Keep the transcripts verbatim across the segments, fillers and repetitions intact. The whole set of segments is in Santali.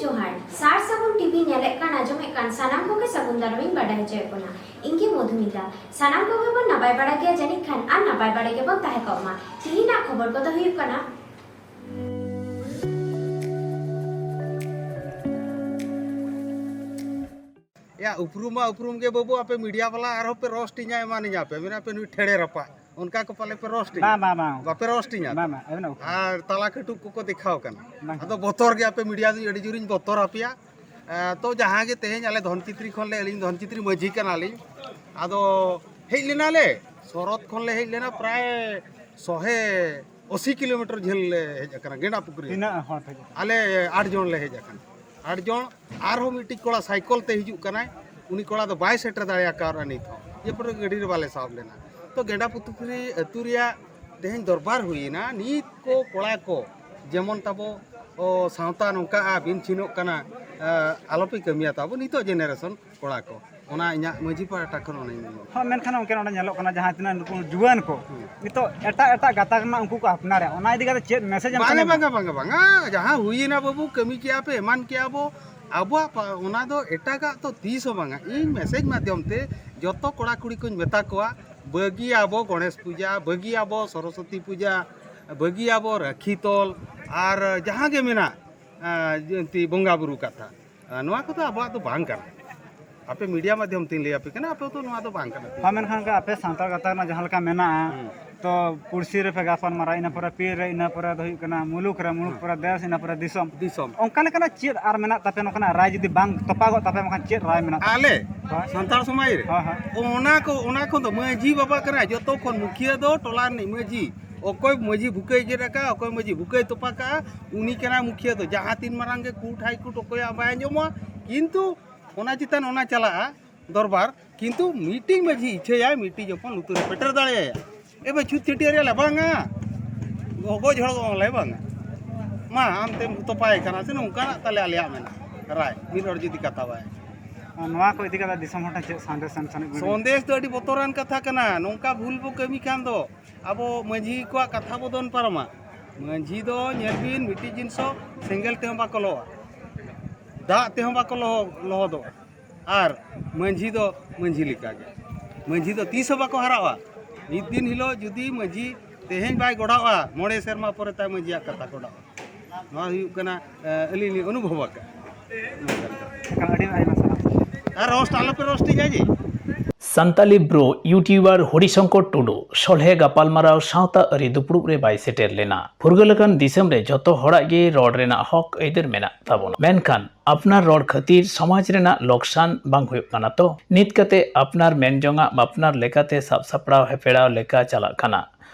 ᱡᱚᱦᱟᱨ, ᱥᱟᱨ ᱥᱟᱹᱜᱩᱱ ᱴᱤᱵᱷᱤ ᱧᱮᱞᱮᱫ ᱠᱟᱱ, ᱟᱸᱡᱚᱢᱮᱫ ᱠᱟᱱ ᱥᱟᱱᱟᱢ ᱠᱚᱜᱮ ᱥᱟᱹᱜᱩᱱ ᱫᱟᱨᱟᱢ ᱤᱧ ᱵᱟᱰᱟᱭ ᱦᱚᱪᱚᱭᱮᱫ ᱵᱚᱱᱟ᱾ ᱤᱧ ᱜᱮ ᱢᱚᱫᱷᱩᱢᱤᱛᱟ᱾ ᱥᱟᱱᱟᱢ ᱠᱚᱜᱮ ᱵᱚᱱ ᱱᱟᱯᱟᱭ ᱵᱟᱲᱟ ᱜᱮᱭᱟ ᱡᱟᱹᱱᱤᱡ ᱠᱷᱟᱱ, ᱟᱨ ᱱᱟᱯᱟᱭ ᱵᱟᱲᱟ ᱜᱮᱵᱚᱱ ᱛᱟᱦᱮᱸ ᱠᱚᱜ ᱢᱟ᱾ ᱛᱤᱦᱤᱧᱟᱜ ᱠᱷᱚᱵᱚᱨ ᱠᱚᱫᱚ ᱦᱩᱭᱩᱜ ᱠᱟᱱᱟ᱾ ᱭᱟ, ᱩᱯᱨᱩᱢ ᱢᱟ ᱩᱯᱨᱩᱢ ᱜᱮ ᱵᱟᱹᱵᱩ, ᱟᱯᱮ ᱢᱤᱰᱤᱭᱟ ᱵᱟᱞᱟ ᱟᱨᱦᱚᱸ ᱯᱮ ᱨᱳᱥᱴᱤᱧᱟ, ᱮᱢᱟᱱᱤᱧᱟ ᱯᱮ, ᱢᱮᱱᱟ ᱯᱮ ᱱᱩᱭ ᱴᱷᱮᱲᱮ ᱨᱟᱯᱟᱜ, ᱚᱱᱠᱟ ᱠᱚ ᱯᱟᱞᱮ ᱯᱮ ᱨᱳᱥᱴᱤᱧᱟ᱾ ᱵᱟᱝ, ᱵᱟᱝ, ᱵᱟᱝ᱾ ᱵᱟᱯᱮ ᱨᱳᱥᱴᱤᱧᱟ? ᱵᱟᱝ, ᱵᱟᱝ, ᱟᱵᱮᱱᱟᱜ ᱩᱯᱨᱩᱢ᱾ ᱟᱨ ᱛᱟᱞᱟ ᱠᱟᱹᱴᱩᱵ ᱠᱚᱠᱚ ᱫᱮᱠᱷᱟᱣ ᱠᱟᱱᱟ᱾ ᱵᱟᱝ᱾ ᱟᱫᱚ ᱵᱚᱛᱚᱨ ᱜᱮ ᱟᱯᱮ ᱢᱤᱰᱤᱭᱟ ᱫᱚ ᱟᱹᱰᱤ ᱡᱳᱨᱤᱧ ᱵᱚᱛᱚᱨ ᱟᱯᱮᱭᱟ᱾ ᱮ, ᱛᱚ ᱡᱟᱦᱟᱸ ᱜᱮ ᱛᱮᱦᱮᱧ ᱟᱞᱮ ᱫᱷᱚᱱᱪᱤᱛᱨᱤ ᱠᱷᱚᱱ ᱞᱮ, ᱟᱹᱞᱤᱧ ᱫᱷᱚᱱᱪᱤᱛᱨᱤ ᱢᱟᱹᱡᱷᱤ ᱠᱟᱱᱟᱞᱤᱧ᱾ ᱟᱫᱚ ᱦᱮᱡ ᱞᱮᱱᱟᱞᱮ, ᱥᱚᱨᱚᱛ ᱠᱷᱚᱱ ᱞᱮ ᱦᱮᱡ ᱞᱮᱱᱟ, ᱯᱨᱟᱭ ᱥᱚᱦᱮ ᱟᱥᱤ ᱠᱤᱞᱳᱢᱤᱴᱟᱨ ᱡᱷᱟᱹᱞ ᱞᱮ ᱦᱮᱡ ᱟᱠᱟᱱᱟ ᱜᱮᱸᱰᱟ ᱯᱩᱠᱷᱨᱤ᱾ ᱛᱤᱱᱟᱹᱜ ᱦᱚᱲ ᱯᱮ ᱦᱮᱡ ᱟᱠᱟᱱᱟ? ᱟᱞᱮ ᱟᱴ ᱡᱚᱱ ᱞᱮ ᱦᱮᱡ ᱟᱠᱟᱱᱟ᱾ ᱟᱴ ᱡᱚᱱ, ᱟᱨᱦᱚᱸ ᱢᱤᱫᱴᱤᱡ ᱠᱚᱲᱟ ᱥᱟᱭᱠᱚᱞ ᱛᱮ ᱦᱤᱡᱩᱜ ᱠᱟᱱᱟᱭ, ᱩᱱᱤ ᱠᱚᱲᱟ ᱫᱚ ᱵᱟᱭ ᱥᱮᱴᱮᱨ ᱫᱟᱲᱮ ᱟᱠᱟᱣᱫᱼᱟ ᱱᱤᱛ ᱦᱚᱸ, ᱡᱮ ᱯᱚᱨᱮ ᱜᱟᱹᱰᱤ ᱨᱮ ᱵᱟᱞᱮ ᱥᱟᱵ ᱞᱮᱱᱟ᱾ ᱛᱚ ᱜᱮᱸᱰᱟ ᱯᱩᱠᱷᱨᱤ ᱟᱹᱛᱩ ᱨᱮᱭᱟᱜ ᱛᱮᱦᱮᱧ ᱫᱚᱨᱵᱟᱨ ᱦᱩᱭᱮᱱᱟ, ᱱᱤᱛ ᱠᱚ ᱠᱚᱲᱟ ᱠᱚ ᱡᱮᱢᱚᱱ ᱛᱟᱵᱚ, ᱚ, ᱥᱟᱶᱛᱟ ᱱᱚᱝᱠᱟᱜᱼᱟ, ᱵᱤᱱ ᱪᱷᱤᱱᱚᱜ ᱠᱟᱱᱟ, ᱮ, ᱟᱞᱚᱯᱮ ᱠᱟᱹᱢᱤᱭᱟ ᱛᱟᱵᱚ ᱱᱤᱛᱚᱜ ᱡᱮᱱᱟᱨᱮᱥᱚᱱ ᱠᱚᱲᱟ ᱠᱚ᱾ ᱚᱱᱟ ᱤᱧᱟᱹᱜ ᱢᱟᱹᱡᱷᱤ ᱯᱟᱦᱴᱟ ᱠᱷᱚᱱ ᱚᱱᱟᱧ ᱢᱮᱱᱟ᱾ ᱦᱚᱸ, ᱢᱮᱱᱠᱷᱟᱱ ᱜᱚᱢᱠᱮ, ᱱᱚᱰᱮ ᱧᱮᱞᱚᱜ ᱠᱟᱱᱟ ᱡᱟᱦᱟᱸ ᱛᱤᱱᱟᱹᱜ ᱱᱩᱠᱩ ᱡᱩᱣᱟᱹᱱ ᱠᱚ ᱦᱩᱸ᱾ ᱱᱤᱛᱚᱜ ᱮᱴᱟᱜ ᱮᱴᱟᱜ ᱜᱟᱛᱟᱠ ᱨᱮᱱᱟᱜ ᱩᱱᱠᱩ ᱠᱚ ᱟᱯᱱᱟᱨᱮᱫ, ᱚᱱᱟ ᱤᱫᱤ ᱠᱟᱛᱮ ᱪᱮᱫ ᱢᱮᱥᱮᱡᱽ ᱮᱢ ᱵᱟᱝᱟ, ᱠᱟᱱᱟ? ᱵᱟᱝᱟ, ᱵᱟᱝᱟ, ᱵᱟᱝᱟ᱾ ᱡᱟᱦᱟᱸ ᱦᱩᱭᱮᱱᱟ ᱵᱟᱹᱵᱩ, ᱠᱟᱹᱢᱤ ᱠᱮᱜᱼᱟ ᱯᱮ, ᱮᱢᱟᱱ ᱠᱮᱜᱼᱟ ᱵᱚ, ᱟᱵᱚᱣᱟᱜ ᱯᱟ-, ᱚᱱᱟ ᱫᱚ ᱮᱴᱟᱜᱟᱜ ᱛᱚ ᱛᱤᱥ ᱦᱚᱸ ᱵᱟᱝᱟ᱾ ᱤᱧ ᱢᱮᱥᱮᱡᱽ ᱢᱟᱫᱽᱫᱷᱚᱢ ᱛᱮ ᱡᱚᱛᱚ ᱠᱚᱲᱟ ᱠᱩᱲᱤ ᱠᱚᱧ ᱢᱮᱛᱟ ᱠᱚᱣᱟ, ᱵᱟᱹᱜᱤᱭᱟᱵᱚ ᱜᱚᱬᱮᱥ ᱯᱩᱡᱟ, ᱵᱟᱹᱜᱤᱭᱟᱵᱚ ᱥᱚᱨᱚᱥᱚᱛᱤ ᱯᱩᱡᱟ, ᱵᱟᱹᱜᱤᱭᱟᱵᱚ ᱨᱟᱹᱠᱷᱤ ᱛᱚᱞ, ᱟᱨ ᱡᱟᱦᱟᱸ ᱜᱮ ᱢᱮᱱᱟᱜ, ᱟ, ᱡᱚᱭᱚᱱᱛᱤ ᱵᱚᱸᱜᱟ ᱵᱩᱨᱩ ᱠᱟᱛᱷᱟ, ᱟ, ᱱᱚᱣᱟ ᱠᱚᱫᱚ ᱟᱵᱚᱣᱟᱜ ᱫᱚ ᱵᱟᱝ ᱠᱟᱱᱟ᱾ ᱟᱯᱮ ᱢᱤᱰᱤᱭᱟ ᱢᱟᱫᱽᱫᱷᱚᱢ ᱛᱤᱧ ᱞᱟᱹᱭ ᱟᱯᱮ ᱠᱟᱱᱟ, ᱟᱯᱮ ᱫᱚ ᱱᱚᱣᱟ ᱫᱚ ᱵᱟᱝ ᱠᱟᱱᱟ᱾ ᱦᱚᱸ, ᱢᱮᱱᱠᱷᱟᱱ ᱜᱚᱢᱠᱮ, ᱟᱯᱮ ᱥᱟᱱᱛᱟᱲ ᱜᱟᱛᱟᱠ ᱨᱮᱱᱟᱜ ᱡᱟᱦᱟᱸ ᱞᱮᱠᱟ ᱢᱮᱱᱟᱜᱼᱟ, ᱦᱩᱸ᱾ ᱛᱚ ᱯᱩᱲᱥᱤ ᱨᱮᱯᱮ ᱜᱟᱯᱟᱞ ᱢᱟᱨᱟᱣ, ᱤᱱᱟᱹ ᱯᱚᱨᱮ ᱯᱤᱲ ᱨᱮ, ᱤᱱᱟᱹ ᱯᱚᱨᱮ ᱫᱚ ᱦᱩᱭᱩᱜ ᱠᱟᱱᱟ ᱢᱩᱞᱩᱠ ᱨᱮ, ᱢᱩᱞᱩᱠ ᱦᱩᱸ᱾ ᱯᱚᱨᱮ ᱫᱮᱥ, ᱤᱱᱟᱹ ᱯᱚᱨᱮ ᱫᱤᱥᱚᱢ᱾ ᱫᱤᱥᱚᱢ᱾ ᱚᱱᱠᱟ ᱞᱮᱠᱟᱱᱟᱜ ᱪᱮᱫ ᱟᱨ ᱢᱮᱱᱟᱜ ᱛᱟᱯᱮ, ᱱᱚᱝᱠᱟᱱᱟᱜ ᱨᱟᱭ ᱡᱩᱫᱤ ᱵᱟᱝ ᱛᱚᱯᱟᱜᱚᱜ ᱛᱟᱯᱮ, ᱵᱟᱝᱠᱷᱟᱱ ᱪᱮᱫ ᱨᱟᱭ ᱢᱮᱱᱟᱜ ᱛᱟᱯᱮ? ᱟᱞᱮ ᱦᱳᱭ᱾ ᱥᱟᱱᱛᱟᱲ ᱥᱚᱢᱟᱡᱽ ᱨᱮ ᱦᱳᱭ, ᱦᱳᱭ᱾ ᱚᱱᱟ ᱠᱚ, ᱚᱱᱟ ᱠᱷᱚᱱ ᱫᱚ ᱢᱟᱹᱡᱷᱤ ᱵᱟᱵᱟ ᱠᱟᱱᱟᱭ ᱡᱚᱛᱚ ᱠᱷᱚᱱ ᱢᱩᱠᱷᱤᱭᱟᱹ ᱫᱚ, ᱴᱚᱞᱟ ᱨᱤᱱᱤᱡ ᱢᱟᱹᱡᱷᱤ᱾ ᱚᱠᱚᱭ ᱢᱟᱹᱡᱷᱤ ᱵᱷᱩᱠᱟᱹᱭ ᱜᱮᱫ ᱟᱠᱟᱫ, ᱚᱠᱚᱭ ᱢᱟᱹᱡᱷᱤ ᱵᱷᱩᱠᱟᱹᱭ ᱛᱚᱯᱟ ᱠᱟᱜᱼᱟ, ᱩᱱᱤ ᱠᱟᱱᱟᱭ ᱢᱩᱠᱷᱤᱭᱟᱹ ᱫᱚ᱾ ᱡᱟᱦᱟᱸ ᱛᱤᱱ ᱢᱟᱨᱟᱝ ᱜᱮ ᱠᱳᱨᱴ, ᱦᱟᱭ ᱠᱳᱨᱴ, ᱚᱠᱚᱭᱟᱜ ᱵᱟᱭ ᱟᱸᱡᱚᱢᱚᱜᱼᱟ, ᱠᱤᱱᱛᱩ ᱚᱱᱟ ᱪᱮᱛᱟᱱ ᱚᱱᱟ ᱪᱟᱞᱟᱜᱼᱟ ᱫᱚᱨᱵᱟᱨ, ᱠᱤᱱᱛᱩ ᱢᱤᱫᱴᱤᱡ ᱢᱟᱹᱡᱷᱤ ᱤᱪᱪᱷᱟᱹᱭᱟᱭ, ᱢᱤᱫᱴᱤᱡ ᱦᱚᱯᱚᱱ ᱞᱩᱛᱩᱨ ᱨᱮ ᱯᱮᱴᱮᱨ ᱫᱟᱲᱮᱭᱟᱭᱟ᱾ ᱮ ᱵᱷᱟᱹᱭ, ᱪᱷᱩᱛ ᱪᱷᱟᱹᱴᱭᱟᱹᱨ ᱨᱮᱭᱟᱜ ᱞᱮ ᱵᱟᱝᱟ, ᱜᱚᱡ ᱦᱚᱲ ᱞᱮ ᱵᱟᱝᱟ᱾ ᱢᱟ, ᱟᱢ ᱛᱮᱢ ᱛᱚᱯᱟᱭ ᱠᱟᱱᱟ ᱥᱮ, ᱱᱚᱝᱠᱟᱱᱟᱜ ᱛᱟᱞᱮ ᱟᱞᱮᱭᱟᱜ ᱢᱮᱱᱟᱜᱼᱟ ᱨᱟᱭ, ᱢᱤᱫ ᱦᱚᱲ ᱡᱩᱫᱤ ᱠᱟᱛᱷᱟ ᱵᱟᱭ᱾ ᱱᱚᱣᱟ ᱠᱚ ᱤᱫᱤ ᱠᱟᱛᱮ ᱫᱤᱥᱚᱢ ᱦᱚᱲ ᱴᱷᱮᱱ ᱪᱮᱫ ᱥᱟᱸᱫᱮᱥ ᱮᱢ ᱥᱟᱱᱟᱭᱮᱫ ᱵᱚᱱᱟ? ᱥᱚᱱᱫᱮᱥ ᱫᱚ ᱟᱹᱰᱤ ᱵᱚᱛᱚᱨᱟᱱ ᱠᱟᱛᱷᱟ ᱠᱟᱱᱟ᱾ ᱱᱚᱝᱠᱟ ᱵᱷᱩᱞ ᱵᱚ ᱠᱟᱹᱢᱤ ᱠᱷᱟᱱ ᱫᱚ ᱟᱵᱚ ᱢᱟᱹᱡᱷᱤ ᱠᱚᱣᱟᱜ ᱠᱟᱛᱷᱟ ᱵᱚ ᱫᱚᱱ ᱯᱟᱨᱚᱢᱟ᱾ ᱢᱟᱹᱡᱷᱤ ᱫᱚ ᱧᱮᱞ ᱵᱤᱱ, ᱢᱤᱫᱴᱤᱡ ᱡᱤᱱᱤᱥ ᱦᱚᱸ ᱥᱮᱸᱜᱮᱞ ᱛᱮᱦᱚᱸ ᱵᱟᱠᱚ ᱞᱚᱜᱼᱟ᱾ ᱫᱟᱜ ᱛᱮᱦᱚᱸ ᱵᱟᱠᱚ ᱞᱚᱦᱚ- ᱞᱚᱦᱚᱫᱚᱜᱼᱟ᱾ ᱟᱨ ᱢᱟᱹᱡᱷᱤ ᱫᱚ ᱢᱟᱹᱡᱷᱤ ᱞᱮᱠᱟᱜᱮ, ᱢᱟᱹᱡᱷᱤ ᱫᱚ ᱛᱤᱥ ᱦᱚᱸ ᱵᱟᱠᱚ ᱦᱟᱨᱟᱜᱼᱟ᱾ ᱢᱤᱫ ᱫᱤᱱ ᱦᱤᱞᱳᱜ ᱡᱩᱫᱤ ᱢᱟᱹᱡᱷᱤ ᱛᱮᱦᱮᱧ ᱵᱟᱭ ᱜᱚᱲᱟᱣᱟ, ᱢᱚᱬᱮ ᱥᱮᱨᱢᱟ ᱯᱚᱨᱮ ᱛᱟᱭ ᱢᱟᱹᱡᱷᱤᱭᱟᱜ ᱠᱟᱛᱷᱟ ᱜᱚᱲᱟᱣᱟ᱾ ᱱᱚᱣᱟ ᱦᱩᱭᱩᱜ ᱠᱟᱱᱟ, ᱮ, ᱟᱹᱞᱤᱧ ᱞᱤᱧ ᱚᱱᱩᱵᱷᱚᱵ ᱟᱠᱟᱫᱼᱟ᱾ ᱟᱹᱰᱤ ᱟᱭᱢᱟ ᱥᱟᱨᱦᱟᱣ᱾ ᱟᱨ ᱨᱳᱥᱴ ᱟᱞᱚᱯᱮ ᱨᱳᱥᱴᱤᱧᱟ ᱡᱮ᱾ ᱥᱟᱱᱛᱟᱞᱤ ᱵᱨᱳ ᱭᱩᱴᱤᱭᱩᱵᱟᱨ ᱦᱚᱨᱤᱥᱚᱝᱠᱚᱨ ᱴᱩᱰᱩ ᱥᱚᱞᱦᱮ ᱜᱟᱯᱟᱞᱢᱟᱨᱟᱣ ᱥᱟᱶᱛᱟ ᱟᱹᱨᱤ ᱫᱩᱯᱲᱩᱵ ᱨᱮ ᱵᱟᱭ ᱥᱮᱴᱮᱨ ᱞᱮᱱᱟ᱾ ᱯᱷᱩᱨᱜᱟᱹᱞ ᱟᱠᱟᱱ ᱫᱤᱥᱚᱢ ᱨᱮ ᱡᱚᱛᱚ ᱦᱚᱲᱟᱜ ᱜᱮ ᱨᱚᱲ ᱨᱮᱱᱟᱜ ᱦᱚᱠ ᱟᱹᱭᱫᱟᱹᱨ ᱢᱮᱱᱟᱜ ᱛᱟᱵᱚᱱᱟ, ᱢᱮᱱᱠᱷᱟᱱ ᱟᱯᱱᱟᱨ ᱨᱚᱲ ᱠᱷᱟᱹᱛᱤᱨ ᱥᱚᱢᱟᱡᱽ ᱨᱮᱱᱟᱜ ᱞᱚᱠᱥᱟᱱ ᱵᱟᱝ ᱦᱩᱭᱩᱜ ᱠᱟᱱᱟ ᱛᱚ? ᱱᱤᱛ ᱠᱟᱛᱮ ᱟᱯᱱᱟᱨ ᱢᱮᱱ ᱡᱚᱝᱟᱜ ᱟᱯᱱᱟᱨ ᱞᱮᱠᱟᱛᱮ ᱥᱟᱵ ᱥᱟᱯᱲᱟᱣ ᱦᱮᱯᱮᱲᱟᱣ ᱞᱮᱠᱟ ᱪᱟᱞᱟᱜ ᱠᱟᱱᱟ᱾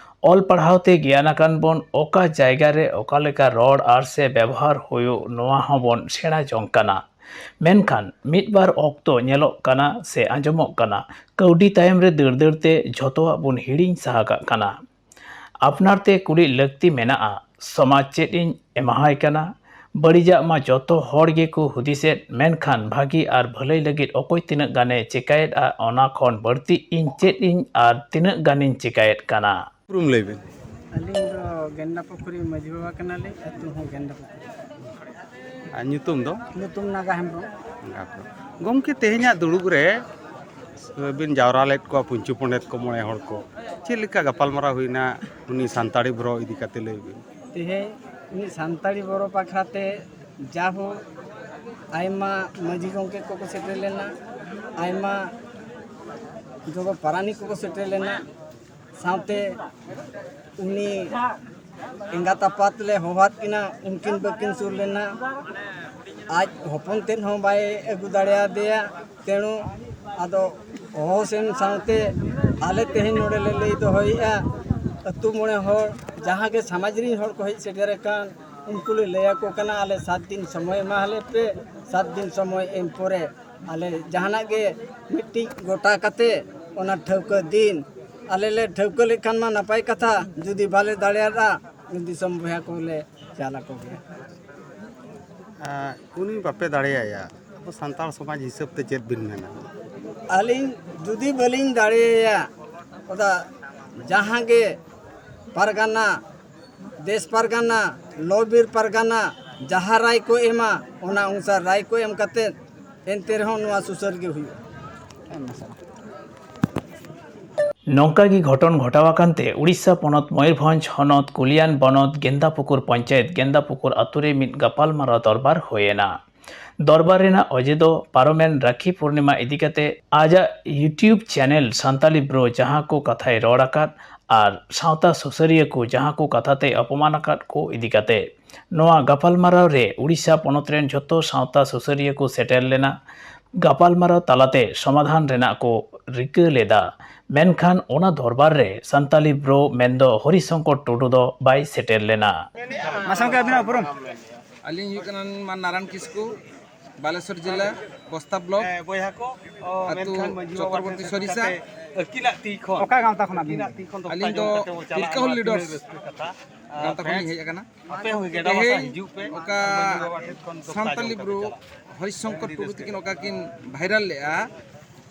ᱚᱞ ᱯᱟᱲᱦᱟᱣ ᱛᱮ ᱜᱮᱭᱟᱱ ᱟᱠᱟᱱ ᱵᱚᱱ, ᱚᱠᱟ ᱡᱟᱭᱜᱟ ᱨᱮ ᱚᱠᱟ ᱞᱮᱠᱟ ᱨᱚᱲ ᱟᱨ ᱥᱮ ᱵᱮᱵᱚᱦᱟᱨ ᱦᱩᱭᱩᱜ, ᱱᱚᱣᱟ ᱦᱚᱸᱵᱚᱱ ᱥᱮᱬᱟ ᱡᱚᱝ ᱠᱟᱱᱟ᱾ ᱢᱮᱱᱠᱷᱟᱱ ᱢᱤᱫ ᱵᱟᱨ ᱚᱠᱛᱚ ᱧᱮᱞᱚᱜ ᱠᱟᱱᱟ ᱥᱮ ᱟᱸᱡᱚᱢᱚᱜ ᱠᱟᱱᱟ, ᱠᱟᱹᱣᱰᱤ ᱛᱟᱭᱚᱢ ᱨᱮ ᱫᱟᱹᱲ ᱫᱟᱹᱲ ᱛᱮ ᱡᱷᱚᱛᱚᱣᱟᱜ ᱵᱚᱱ ᱦᱤᱲᱤᱧ ᱥᱟᱦᱟ ᱠᱟᱜ ᱠᱟᱱᱟ᱾ ᱟᱯᱱᱟᱨ ᱛᱮ ᱠᱩᱞᱤ ᱞᱟᱹᱠᱛᱤ ᱢᱮᱱᱟᱜᱼᱟ, ᱥᱚᱢᱟᱡᱽ ᱪᱮᱫ ᱤᱧ ᱮᱢᱟᱦᱟᱭ ᱠᱟᱱᱟ? ᱵᱟᱹᱲᱤᱡᱟᱜ ᱢᱟ ᱡᱚᱛᱚ ᱦᱚᱲ ᱜᱮᱠᱚ ᱦᱩᱫᱤᱥᱮᱫ, ᱢᱮᱱᱠᱷᱟᱱ ᱵᱷᱟᱹᱜᱤ ᱟᱨ ᱵᱷᱟᱹᱞᱟᱹᱭ ᱞᱟᱹᱜᱤᱫ ᱚᱠᱚᱭ ᱛᱤᱱᱟᱹᱜ ᱜᱟᱱᱮ ᱪᱮᱠᱟᱭᱮᱫᱼᱟ, ᱚᱱᱟ ᱠᱷᱚᱱ ᱵᱟᱹᱲᱛᱤ ᱤᱧ ᱪᱮᱫ ᱤᱧ ᱟᱨ ᱛᱤᱱᱟᱹᱜ ᱜᱟᱱᱤᱧ ᱪᱮᱠᱟᱭᱮᱫ ᱠᱟᱱᱟ? ᱩᱯᱨᱩᱢ ᱞᱟᱹᱭ ᱵᱤᱱ᱾ ᱟᱹᱞᱤᱧ ᱫᱚ ᱜᱮᱱᱫᱟ ᱯᱩᱠᱷᱨᱤ ᱢᱟᱹᱡᱷᱤ ᱵᱟᱵᱟ ᱠᱟᱱᱟᱞᱤᱧ, ᱟᱹᱛᱩ ᱦᱚᱸ ᱜᱮᱱᱫᱟ ᱯᱩᱠᱷᱨᱤ᱾ ᱟᱨ ᱧᱩᱛᱩᱢ ᱫᱚ? ᱧᱩᱛᱩᱢ ᱱᱟᱜᱟ ᱦᱮᱢᱵᱨᱚᱢ᱾ ᱜᱚᱢᱠᱮ, ᱛᱮᱦᱮᱧᱟᱜ ᱫᱩᱲᱩᱵ ᱨᱮ ᱵᱤᱱ ᱡᱟᱣᱨᱟ ᱞᱮᱫ ᱠᱚᱣᱟ ᱯᱩᱧᱪᱩ ᱯᱚᱸᱰᱮᱛ ᱠᱚ, ᱢᱚᱬᱮ ᱦᱚᱲ ᱠᱚ, ᱪᱮᱫ ᱞᱮᱠᱟ ᱜᱟᱯᱟᱞᱢᱟᱨᱟᱣ ᱦᱩᱭᱱᱟ ᱩᱱᱤ ᱥᱟᱱᱛᱟᱲᱤ ᱵᱨᱚ ᱤᱫᱤ ᱠᱟᱛᱮ? ᱞᱟᱹᱭ ᱵᱤᱱ᱾ ᱛᱮᱦᱮᱧ ᱩᱱᱤ ᱥᱟᱱᱛᱟᱲᱤ ᱵᱨᱚ ᱵᱟᱠᱷᱨᱟ ᱛᱮ ᱡᱟᱦᱳᱠ ᱟᱭᱢᱟ ᱢᱟᱹᱡᱷᱤ ᱜᱚᱢᱠᱮ ᱠᱚᱠᱚ ᱥᱮᱴᱮᱨ ᱞᱮᱱᱟ, ᱟᱭᱢᱟ ᱡᱚᱜᱚ ᱯᱟᱨᱟᱱᱤᱠ ᱠᱚᱠᱚ ᱥᱮᱴᱮᱨ ᱞᱮᱱᱟ, ᱥᱟᱶᱛᱮ ᱩᱱᱤ ᱮᱸᱜᱟᱛ ᱟᱯᱟᱛ ᱞᱮ ᱦᱚᱦᱚᱣᱟᱫ ᱠᱤᱱᱟ, ᱩᱱᱠᱤᱱ ᱵᱟᱹᱠᱤᱱ ᱥᱩᱨ ᱞᱮᱱᱟ᱾ ᱟᱡ ᱦᱚᱯᱚᱱ ᱛᱮᱫ ᱦᱚᱸ ᱵᱟᱭ ᱟᱹᱜᱩ ᱫᱟᱲᱮᱭᱟᱫᱮᱭᱟ, ᱛᱮᱬᱩ ᱟᱫᱚ ᱦᱚᱦᱚ ᱥᱮᱱ ᱥᱟᱶᱛᱮ ᱟᱞᱮ ᱛᱮᱦᱮᱧ ᱱᱚᱰᱮ ᱞᱮ ᱞᱟᱹᱭ ᱫᱚᱦᱚᱭᱮᱫᱼᱟ, ᱟᱹᱛᱩ ᱢᱚᱬᱮ ᱦᱚᱲ ᱡᱟᱦᱟᱸ ᱜᱮ ᱥᱚᱢᱟᱡᱽ ᱨᱤᱱ ᱦᱚᱲ ᱠᱚ ᱦᱮᱡ ᱥᱮᱴᱮᱨ ᱟᱠᱟᱱ, ᱩᱱᱠᱩ ᱞᱮ ᱞᱟᱹᱭ ᱟᱠᱚ ᱠᱟᱱᱟ, ᱟᱞᱮ ᱥᱟᱛ ᱫᱤᱱ ᱥᱚᱢᱚᱭ ᱮᱢᱟ ᱞᱮ ᱯᱮ, ᱥᱟᱛ ᱫᱤᱱ ᱥᱚᱢᱚᱭ ᱮᱢ ᱯᱚᱨᱮ ᱟᱞᱮ ᱡᱟᱦᱟᱱᱟᱜ ᱜᱮ ᱢᱤᱫᱴᱤᱡ ᱜᱚᱴᱟ ᱠᱟᱛᱮ ᱚᱱᱟ ᱴᱷᱟᱹᱣᱠᱟᱹ ᱫᱤᱱ ᱟᱞᱮ ᱞᱮ ᱴᱷᱟᱹᱣᱠᱟᱹ ᱞᱮᱠᱷᱟᱱ ᱢᱟ ᱱᱟᱯᱟᱭ ᱠᱟᱛᱷᱟ, ᱡᱩᱫᱤ ᱵᱟᱞᱮ ᱫᱟᱲᱮᱭᱟᱫᱼᱟ, ᱫᱤᱥᱚᱢ ᱵᱚᱭᱦᱟ ᱠᱚᱞᱮ ᱪᱟᱞ ᱟᱠᱚ ᱜᱮᱭᱟ᱾ ᱟᱨ ᱩᱱᱤ ᱵᱟᱯᱮ ᱫᱟᱲᱮᱭᱟᱭᱟ, ᱟᱵᱚ ᱥᱟᱱᱛᱟᱲ ᱥᱚᱢᱟᱡᱽ ᱦᱤᱥᱟᱹᱵ ᱛᱮ ᱪᱮᱫ ᱵᱤᱱ ᱢᱮᱱᱟ? ᱟᱹᱞᱤᱧ ᱡᱩᱫᱤ ᱵᱟᱹᱞᱤᱧ ᱫᱟᱲᱮᱭᱟᱭᱟ, ᱚᱱᱟ ᱡᱟᱦᱟᱸ ᱜᱮ ᱯᱟᱨᱜᱟᱱᱟ, ᱫᱮᱥ ᱯᱟᱨᱜᱟᱱᱟ, ᱞᱚ ᱵᱤᱨ ᱯᱟᱨᱜᱟᱱᱟ, ᱡᱟᱦᱟᱸ ᱨᱟᱭ ᱠᱚ ᱮᱢᱟ, ᱚᱱᱟ ᱚᱱᱩᱥᱟᱨ ᱨᱟᱭ ᱠᱚ ᱮᱢ ᱠᱟᱛᱮ ᱮᱱᱛᱮ ᱨᱮᱦᱚᱸ ᱱᱚᱣᱟ ᱥᱩᱥᱟᱹᱨ ᱜᱮ ᱦᱩᱭᱩᱜᱼᱟ᱾ ᱱᱚᱝᱠᱟ ᱜᱮ ᱜᱷᱚᱴᱚᱱ ᱜᱷᱚᱴᱟᱣ ᱟᱠᱟᱱ ᱛᱮ ᱩᱲᱤᱥᱥᱟ ᱯᱚᱱᱚᱛ ᱢᱚᱭᱩᱨᱵᱷᱚᱸᱡᱽ ᱦᱚᱱᱚᱛ ᱠᱩᱞᱤᱭᱟᱱ ᱵᱚᱱᱚᱛ ᱜᱮᱱᱫᱟᱯᱩᱠᱩᱨ ᱯᱚᱧᱪᱟᱭᱮᱛ ᱜᱮᱱᱫᱟᱯᱩᱠᱩᱨ ᱟᱛᱳ ᱨᱮ ᱢᱤᱫ ᱜᱟᱯᱟᱞᱢᱟᱨᱟᱣ ᱫᱚᱨᱵᱟᱨ ᱦᱩᱭ ᱮᱱᱟ᱾ ᱫᱚᱨᱵᱟᱨ ᱨᱮᱱᱟᱜ ᱚᱡᱮ ᱫᱚ ᱯᱟᱨᱚᱢᱮᱱ ᱨᱟᱠᱷᱤ ᱯᱩᱨᱱᱤᱢᱟ ᱤᱫᱤ ᱠᱟᱛᱮ ᱟᱡᱟᱜ YouTube ᱪᱮᱱᱮᱞ ᱥᱟᱱᱛᱟᱞᱤ ᱵᱨᱳ ᱡᱟᱦᱟᱸ ᱠᱚ ᱠᱟᱛᱷᱟᱭ ᱨᱚᱲ ᱟᱠᱟᱫ ᱟᱨ ᱥᱟᱶᱛᱟ ᱥᱩᱥᱟᱹᱨᱤᱭᱟᱹ ᱠᱚ ᱡᱟᱦᱟᱸ ᱠᱚ ᱠᱟᱛᱷᱟ ᱛᱮᱭ ᱚᱯᱚᱢᱟᱱ ᱟᱠᱟᱫ ᱠᱚ ᱤᱫᱤ ᱠᱟᱛᱮ᱾ ᱱᱚᱣᱟ ᱜᱟᱯᱟᱞᱢᱟᱨᱟᱣ ᱨᱮ ᱩᱲᱤᱥᱥᱟ ᱯᱚᱱᱚᱛ ᱨᱮᱱ ᱡᱷᱚᱛᱚ ᱥᱟᱶᱛᱟ ᱥᱩᱥᱟᱹᱨᱤᱭᱟᱹ ᱠᱚ ᱥᱮᱴᱮᱨ ᱞᱮᱱᱟ᱾ ᱜᱟᱯᱟᱞᱢᱟᱨᱟᱣ ᱛᱟᱞᱟᱛᱮ ᱥᱚᱢᱟᱫᱷᱟᱱ ᱨᱮᱱᱟᱜ ᱠᱚ ᱨᱤᱠᱟᱹ ᱞᱮᱫᱟ, ᱢᱮᱱᱠᱷᱟᱱ ᱚᱱᱟ ᱫᱚᱨᱵᱟᱨ ᱨᱮ ᱥᱟᱱᱛᱟᱞᱤ ᱵᱨᱳ ᱢᱮᱱᱫᱚ ᱦᱚᱨᱤᱥᱚᱝᱠᱚᱨ ᱴᱩᱰᱩ ᱫᱚ ᱵᱟᱭ ᱥᱮᱴᱮᱨ ᱞᱮᱱᱟ᱾ ᱢᱟᱥᱮ ᱜᱚᱢᱠᱮ, ᱟᱹᱵᱤᱱᱟᱜ ᱩᱯᱨᱩᱢ? ᱟᱹᱞᱤᱧ ᱦᱩᱭᱩᱜ ᱠᱟᱱᱟ ᱢᱟ ᱱᱟᱨᱟᱭᱚᱱ ᱠᱤᱥᱠᱩ, ᱵᱟᱞᱮᱥᱚᱨ ᱡᱮᱞᱟ, ᱵᱚᱥᱛᱟ ᱵᱞᱚᱠ᱾ ᱦᱮᱸ, ᱵᱚᱭᱦᱟ ᱠᱚ, ᱚ, ᱟᱹᱛᱩ ᱢᱮᱱᱠᱷᱟᱱ ᱢᱟᱹᱡᱷᱤ ᱵᱟᱵᱟ ᱪᱚᱠᱨᱚᱵᱚᱨᱛᱤ ᱴᱷᱮᱱ ᱥᱚᱨᱤᱥᱟ᱾ ᱠᱟᱛᱮ ᱟᱹᱠᱤᱞᱟᱜ ᱛᱤ ᱠᱷᱚᱱ, ᱚᱠᱟ ᱜᱟᱶᱛᱟ ᱠᱷᱚᱱᱟᱜ ᱵᱤᱱ? ᱟᱹᱠᱤᱱᱟᱜ ᱛᱤ ᱠᱷᱚᱱ ᱫᱚ ᱟᱹᱞᱤᱧ ᱫᱚ ᱛᱟᱭᱚᱢ ᱠᱟᱛᱮ ᱵᱚᱱ ᱪᱟᱞᱟᱜᱼᱟ, ᱛᱤᱞᱠᱟᱹ ᱦᱩᱞ ᱱᱚᱣᱟ ᱞᱤᱰᱟᱨᱥ ᱢᱤᱫ ᱨᱟᱹᱥᱠᱟᱹ ᱠᱟᱛᱷᱟ᱾ ᱜᱟᱶᱛᱟ ᱠᱷᱚᱱ ᱞᱤᱧ ᱦᱮᱡ ᱟᱠᱟᱱᱟ᱾ ᱟᱯᱮ ᱦᱚᱸ ᱜᱮᱰᱟ ᱵᱟᱥᱟ ᱛᱮᱦᱮᱧ ᱦᱤᱡᱩᱜ ᱯᱮ᱾ ᱚᱠᱟ ᱢᱟᱹᱡᱷᱤ ᱵᱟᱵᱟ ᱴᱷᱮᱱ ᱠᱷᱚᱱ ᱫᱚ ᱥᱟᱱᱛᱟᱞᱤ ᱛᱟᱭᱚᱢ ᱵᱨᱳ ᱠᱟᱛᱮ ᱪᱟᱞᱟᱜᱼᱟ᱾ ᱦᱚᱨᱤᱥᱚᱝᱠᱚᱨ ᱟᱹᱰᱤ ᱴᱩᱰᱩ ᱨᱟᱹᱥᱠᱟᱹ᱾ ᱛᱤᱠᱤᱱ ᱚᱠᱟ ᱠᱤᱱ ᱵᱷᱟᱭᱨᱟᱞ ᱞᱮᱫᱼᱟ,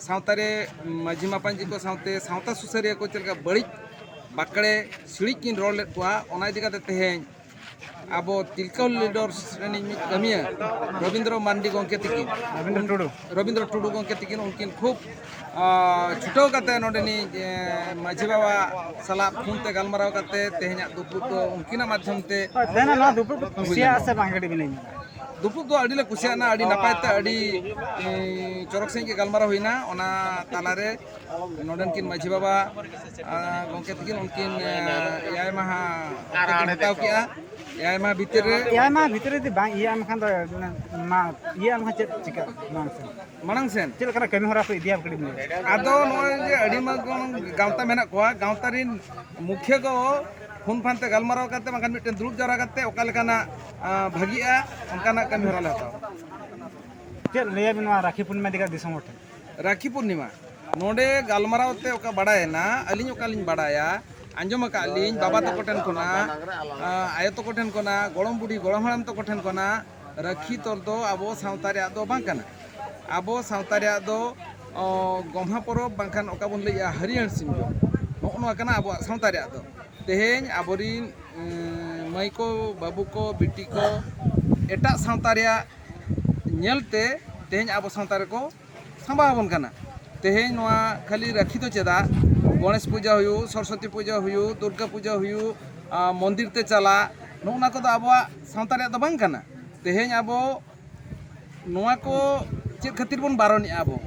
ᱥᱟᱶᱛᱟ ᱨᱮ ᱢᱟᱹᱡᱷᱤ ᱢᱟᱯᱟᱧᱡᱤ ᱠᱚ ᱥᱟᱶᱛᱮ ᱥᱟᱶᱛᱟ ᱥᱩᱥᱟᱹᱨᱤᱭᱟᱹ ᱠᱚ ᱪᱮᱫ ᱞᱮᱠᱟ ᱵᱟᱹᱲᱤᱡ ᱵᱟᱠᱲᱮ ᱥᱤᱲᱤᱡ ᱠᱤᱱ ᱨᱚᱲ ᱞᱮᱫ ᱠᱚᱣᱟ, ᱚᱱᱟ ᱤᱫᱤ ᱠᱟᱛᱮ ᱛᱮᱦᱮᱧ ᱟᱵᱚ ᱛᱤᱞᱠᱟᱹ ᱦᱩᱞ ᱞᱤᱰᱟᱨᱥ ᱨᱤᱱᱤᱡ ᱢᱤᱫ ᱠᱟᱹᱢᱤᱭᱟᱹ ᱨᱚᱵᱤᱱᱫᱨᱚ ᱢᱟᱱᱰᱤ ᱜᱚᱢᱠᱮ ᱛᱤᱠᱤᱱ, ᱨᱚᱵᱤᱱᱫᱨᱚ ᱴᱩᱰᱩ᱾ ᱨᱚᱵᱤᱱᱫᱨᱚ ᱴᱩᱰᱩ ᱜᱚᱢᱠᱮ ᱛᱤᱠᱤᱱ ᱩᱱᱠᱤᱱ ᱠᱷᱩᱵ, ᱟ, ᱪᱷᱩᱴᱟᱹᱣ ᱠᱟᱛᱮ ᱱᱚᱰᱮᱱᱤᱡ, ᱮ, ᱢᱟᱹᱡᱷᱤ ᱵᱟᱵᱟ ᱥᱟᱞᱟᱜ ᱯᱷᱳᱱ ᱛᱮ ᱜᱟᱞᱢᱟᱨᱟᱣ ᱠᱟᱛᱮ ᱛᱮᱦᱮᱧᱟᱜ ᱫᱩᱯᱲᱩᱵ ᱫᱚ ᱩᱱᱠᱤᱱᱟᱜ ᱢᱟᱫᱽᱫᱷᱚᱢ ᱛᱮ᱾ ᱦᱳᱭ, ᱛᱮᱦᱮᱧᱟᱜ ᱱᱚᱣᱟ ᱫᱩᱯᱲᱩᱵ ᱠᱚ ᱦᱩᱭ ᱠᱩᱥᱤᱭᱟᱜᱼᱟ ᱞᱮᱱᱟ᱾ ᱥᱮ ᱵᱟᱝ, ᱠᱟᱹᱴᱤᱡ ᱵᱤᱱ ᱞᱟᱹᱭ ᱧᱚᱜᱟ? ᱫᱩᱯᱲᱩᱵ ᱫᱚ ᱟᱹᱰᱤ ᱞᱮ ᱠᱩᱥᱤᱭᱟᱜᱼᱟ, ᱟᱹᱰᱤ ᱱᱟᱯᱟᱭ ᱛᱮ, ᱟᱹᱰᱤ, ᱮ, ᱪᱚᱨᱚᱠ ᱥᱟᱺᱦᱤᱡ ᱜᱮ ᱜᱟᱞᱢᱟᱨᱟᱣ ᱦᱩᱭᱱᱟ᱾ ᱚᱱᱟ ᱛᱟᱞᱟᱨᱮ ᱱᱚᱰᱮᱱ ᱠᱤᱱ ᱢᱟᱹᱡᱷᱤ ᱵᱟᱵᱟ, ᱟ, ᱜᱚᱢᱠᱮ ᱛᱤᱠᱤᱱ ᱩᱱᱠᱤᱱ, ᱟ, ᱮᱭᱟᱭ ᱢᱟᱦᱟ ᱚᱠᱛᱚ ᱠᱤᱱ ᱦᱟᱛᱟᱣ ᱠᱮᱜᱼᱟ᱾ ᱮᱭᱟᱭ ᱢᱟᱦᱟ ᱵᱷᱤᱛᱤᱨ ᱨᱮ᱾ ᱮᱭᱟᱭ ᱢᱟᱦᱟ ᱵᱷᱤᱛᱤᱨ ᱨᱮ ᱡᱩᱫᱤ ᱵᱟᱝ ᱤᱭᱟᱹᱜᱼᱟ, ᱮᱱᱠᱷᱟᱱ ᱫᱚ, ᱢᱟ, ᱤᱭᱟᱹᱜᱼᱟ, ᱮᱱᱠᱷᱟᱱ ᱪᱮᱫ ᱪᱤᱠᱟᱹᱜᱼᱟ ᱢᱟᱲᱟᱝ ᱥᱮᱱ? ᱢᱟᱲᱟᱝ ᱥᱮᱱ? ᱪᱮᱫ ᱞᱮᱠᱟᱱᱟᱜ ᱠᱟᱹᱢᱤ ᱦᱚᱨᱟ ᱠᱚ ᱤᱫᱤᱭᱟ, ᱠᱟᱹᱴᱤᱡ ᱵᱤᱱ ᱞᱟᱹᱭᱟ? ᱟᱫᱚ ᱱᱚᱜᱼᱚᱭ ᱡᱮ ᱟᱹᱰᱤ ᱢᱟᱨᱟᱝ ᱜᱟᱶᱛᱟ ᱢᱮᱱᱟᱜ ᱠᱚᱣᱟ, ᱜᱟᱶᱛᱟ ᱨᱤᱱ ᱢᱩᱠᱷᱤᱭᱟᱹ ᱠᱚ ᱯᱷᱳᱱ ᱯᱷᱟᱱ ᱛᱮ ᱜᱟᱞᱢᱟᱨᱟᱣ ᱠᱟᱛᱮ, ᱵᱟᱝᱠᱷᱟᱱ ᱢᱤᱫᱴᱮᱱ ᱫᱩᱲᱩᱵ ᱡᱟᱣᱨᱟ ᱠᱟᱛᱮ ᱚᱠᱟ ᱞᱮᱠᱟᱱᱟᱜ, ᱟ, ᱵᱷᱟᱹᱜᱤᱜᱼᱟ, ᱚᱱᱠᱟᱱᱟᱜ ᱠᱟᱹᱢᱤ ᱦᱚᱨᱟ ᱞᱮ ᱦᱟᱛᱟᱣᱟ᱾ ᱪᱮᱫ ᱞᱟᱹᱭᱟᱵᱤᱱ ᱱᱚᱣᱟ ᱨᱟᱠᱷᱤ ᱯᱩᱨᱱᱤᱢᱟ ᱤᱫᱤ ᱠᱟᱛᱮ ᱫᱤᱥᱚᱢ ᱦᱚᱲ ᱴᱷᱮᱱ? ᱨᱟᱠᱷᱤ ᱯᱩᱨᱱᱤᱢᱟ ᱱᱚᱰᱮ ᱜᱟᱞᱢᱟᱨᱟᱣ ᱛᱮ ᱚᱠᱟ ᱵᱟᱲᱟᱭᱮᱱᱟ, ᱟᱹᱞᱤᱧ ᱚᱠᱟᱞᱤᱧ ᱵᱟᱲᱟᱭᱟ, ᱟᱸᱡᱚᱢ ᱟᱠᱟᱫ ᱞᱤᱧ ᱵᱟᱵᱟ ᱛᱟᱠᱚ ᱴᱷᱮᱱ ᱠᱷᱚᱱᱟᱜ, ᱟ, ᱟᱭᱳ ᱛᱟᱠᱚ ᱴᱷᱮᱱ ᱠᱷᱚᱱᱟᱜ, ᱜᱚᱲᱚᱢ ᱵᱩᱰᱷᱤ ᱜᱚᱲᱚᱢ ᱦᱟᱲᱟᱢ ᱛᱟᱠᱚ ᱴᱷᱮᱱ ᱠᱷᱚᱱᱟᱜ, ᱨᱟᱹᱠᱷᱤ ᱛᱚᱞ ᱫᱚ ᱟᱵᱚ ᱥᱟᱶᱛᱟ ᱨᱮᱭᱟᱜ ᱫᱚ ᱵᱟᱝ ᱠᱟᱱᱟ᱾ ᱟᱵᱚ ᱥᱟᱶᱛᱟ ᱨᱮᱭᱟᱜ ᱫᱚ, ᱚ, ᱜᱚᱢᱦᱟ ᱯᱚᱨᱚᱵᱽ ᱵᱟᱝᱠᱷᱟᱱ ᱚᱠᱟ ᱵᱚᱱ ᱞᱟᱹᱭᱮᱜᱼᱟ ᱦᱟᱹᱨᱤᱭᱟᱹᱲ ᱥᱤᱢ ᱡᱚᱢ, ᱱᱚᱜᱼᱚ ᱱᱚᱣᱟ ᱠᱟᱱᱟ ᱟᱵᱚᱣᱟᱜ ᱥᱟᱶᱛᱟ ᱨᱮᱭᱟᱜ ᱫᱚ᱾ ᱛᱮᱦᱮᱧ ᱟᱵᱚᱨᱤᱱ, ᱮᱸ, ᱢᱟᱹᱭ ᱠᱚ, ᱵᱟᱹᱵᱩ ᱠᱚ, ᱵᱤᱴᱤ ᱠᱚ, ᱮᱴᱟᱜ ᱥᱟᱶᱛᱟ ᱨᱮᱭᱟᱜ ᱧᱮᱞᱛᱮ ᱛᱮᱦᱮᱧ ᱟᱵᱚ ᱥᱟᱶᱛᱟ ᱨᱮᱠᱚ ᱥᱟᱢᱵᱟᱣ ᱟᱵᱚᱱ ᱠᱟᱱᱟ᱾ ᱛᱮᱦᱮᱧ ᱱᱚᱣᱟ ᱠᱷᱟᱹᱞᱤ ᱨᱟᱹᱠᱷᱤ ᱫᱚ ᱪᱮᱫᱟᱜ, ᱜᱚᱬᱮᱥ ᱯᱩᱡᱟᱹ ᱦᱩᱭᱩᱜ, ᱥᱚᱨᱚᱥᱚᱛᱤ ᱯᱩᱡᱟᱹ ᱦᱩᱭᱩᱜ, ᱫᱩᱨᱜᱟᱹ ᱯᱩᱡᱟᱹ ᱦᱩᱭᱩᱜ, ᱟᱨ ᱢᱚᱱᱫᱤᱨ ᱛᱮ ᱪᱟᱞᱟᱜ, ᱱᱚᱜᱼᱚ ᱱᱚᱣᱟ ᱠᱚᱫᱚ ᱟᱵᱚᱣᱟᱜ ᱥᱟᱶᱛᱟ ᱨᱮᱭᱟᱜ ᱫᱚ ᱵᱟᱝ ᱠᱟᱱᱟ᱾ ᱛᱮᱦᱮᱧ ᱟᱵᱚ ᱱᱚᱣᱟ ᱠᱚ ᱪᱮᱫ ᱠᱷᱟᱹᱛᱤᱨ ᱵᱚᱱ ᱵᱟᱨᱚᱱᱮᱜᱼᱟ? ᱟᱵᱚ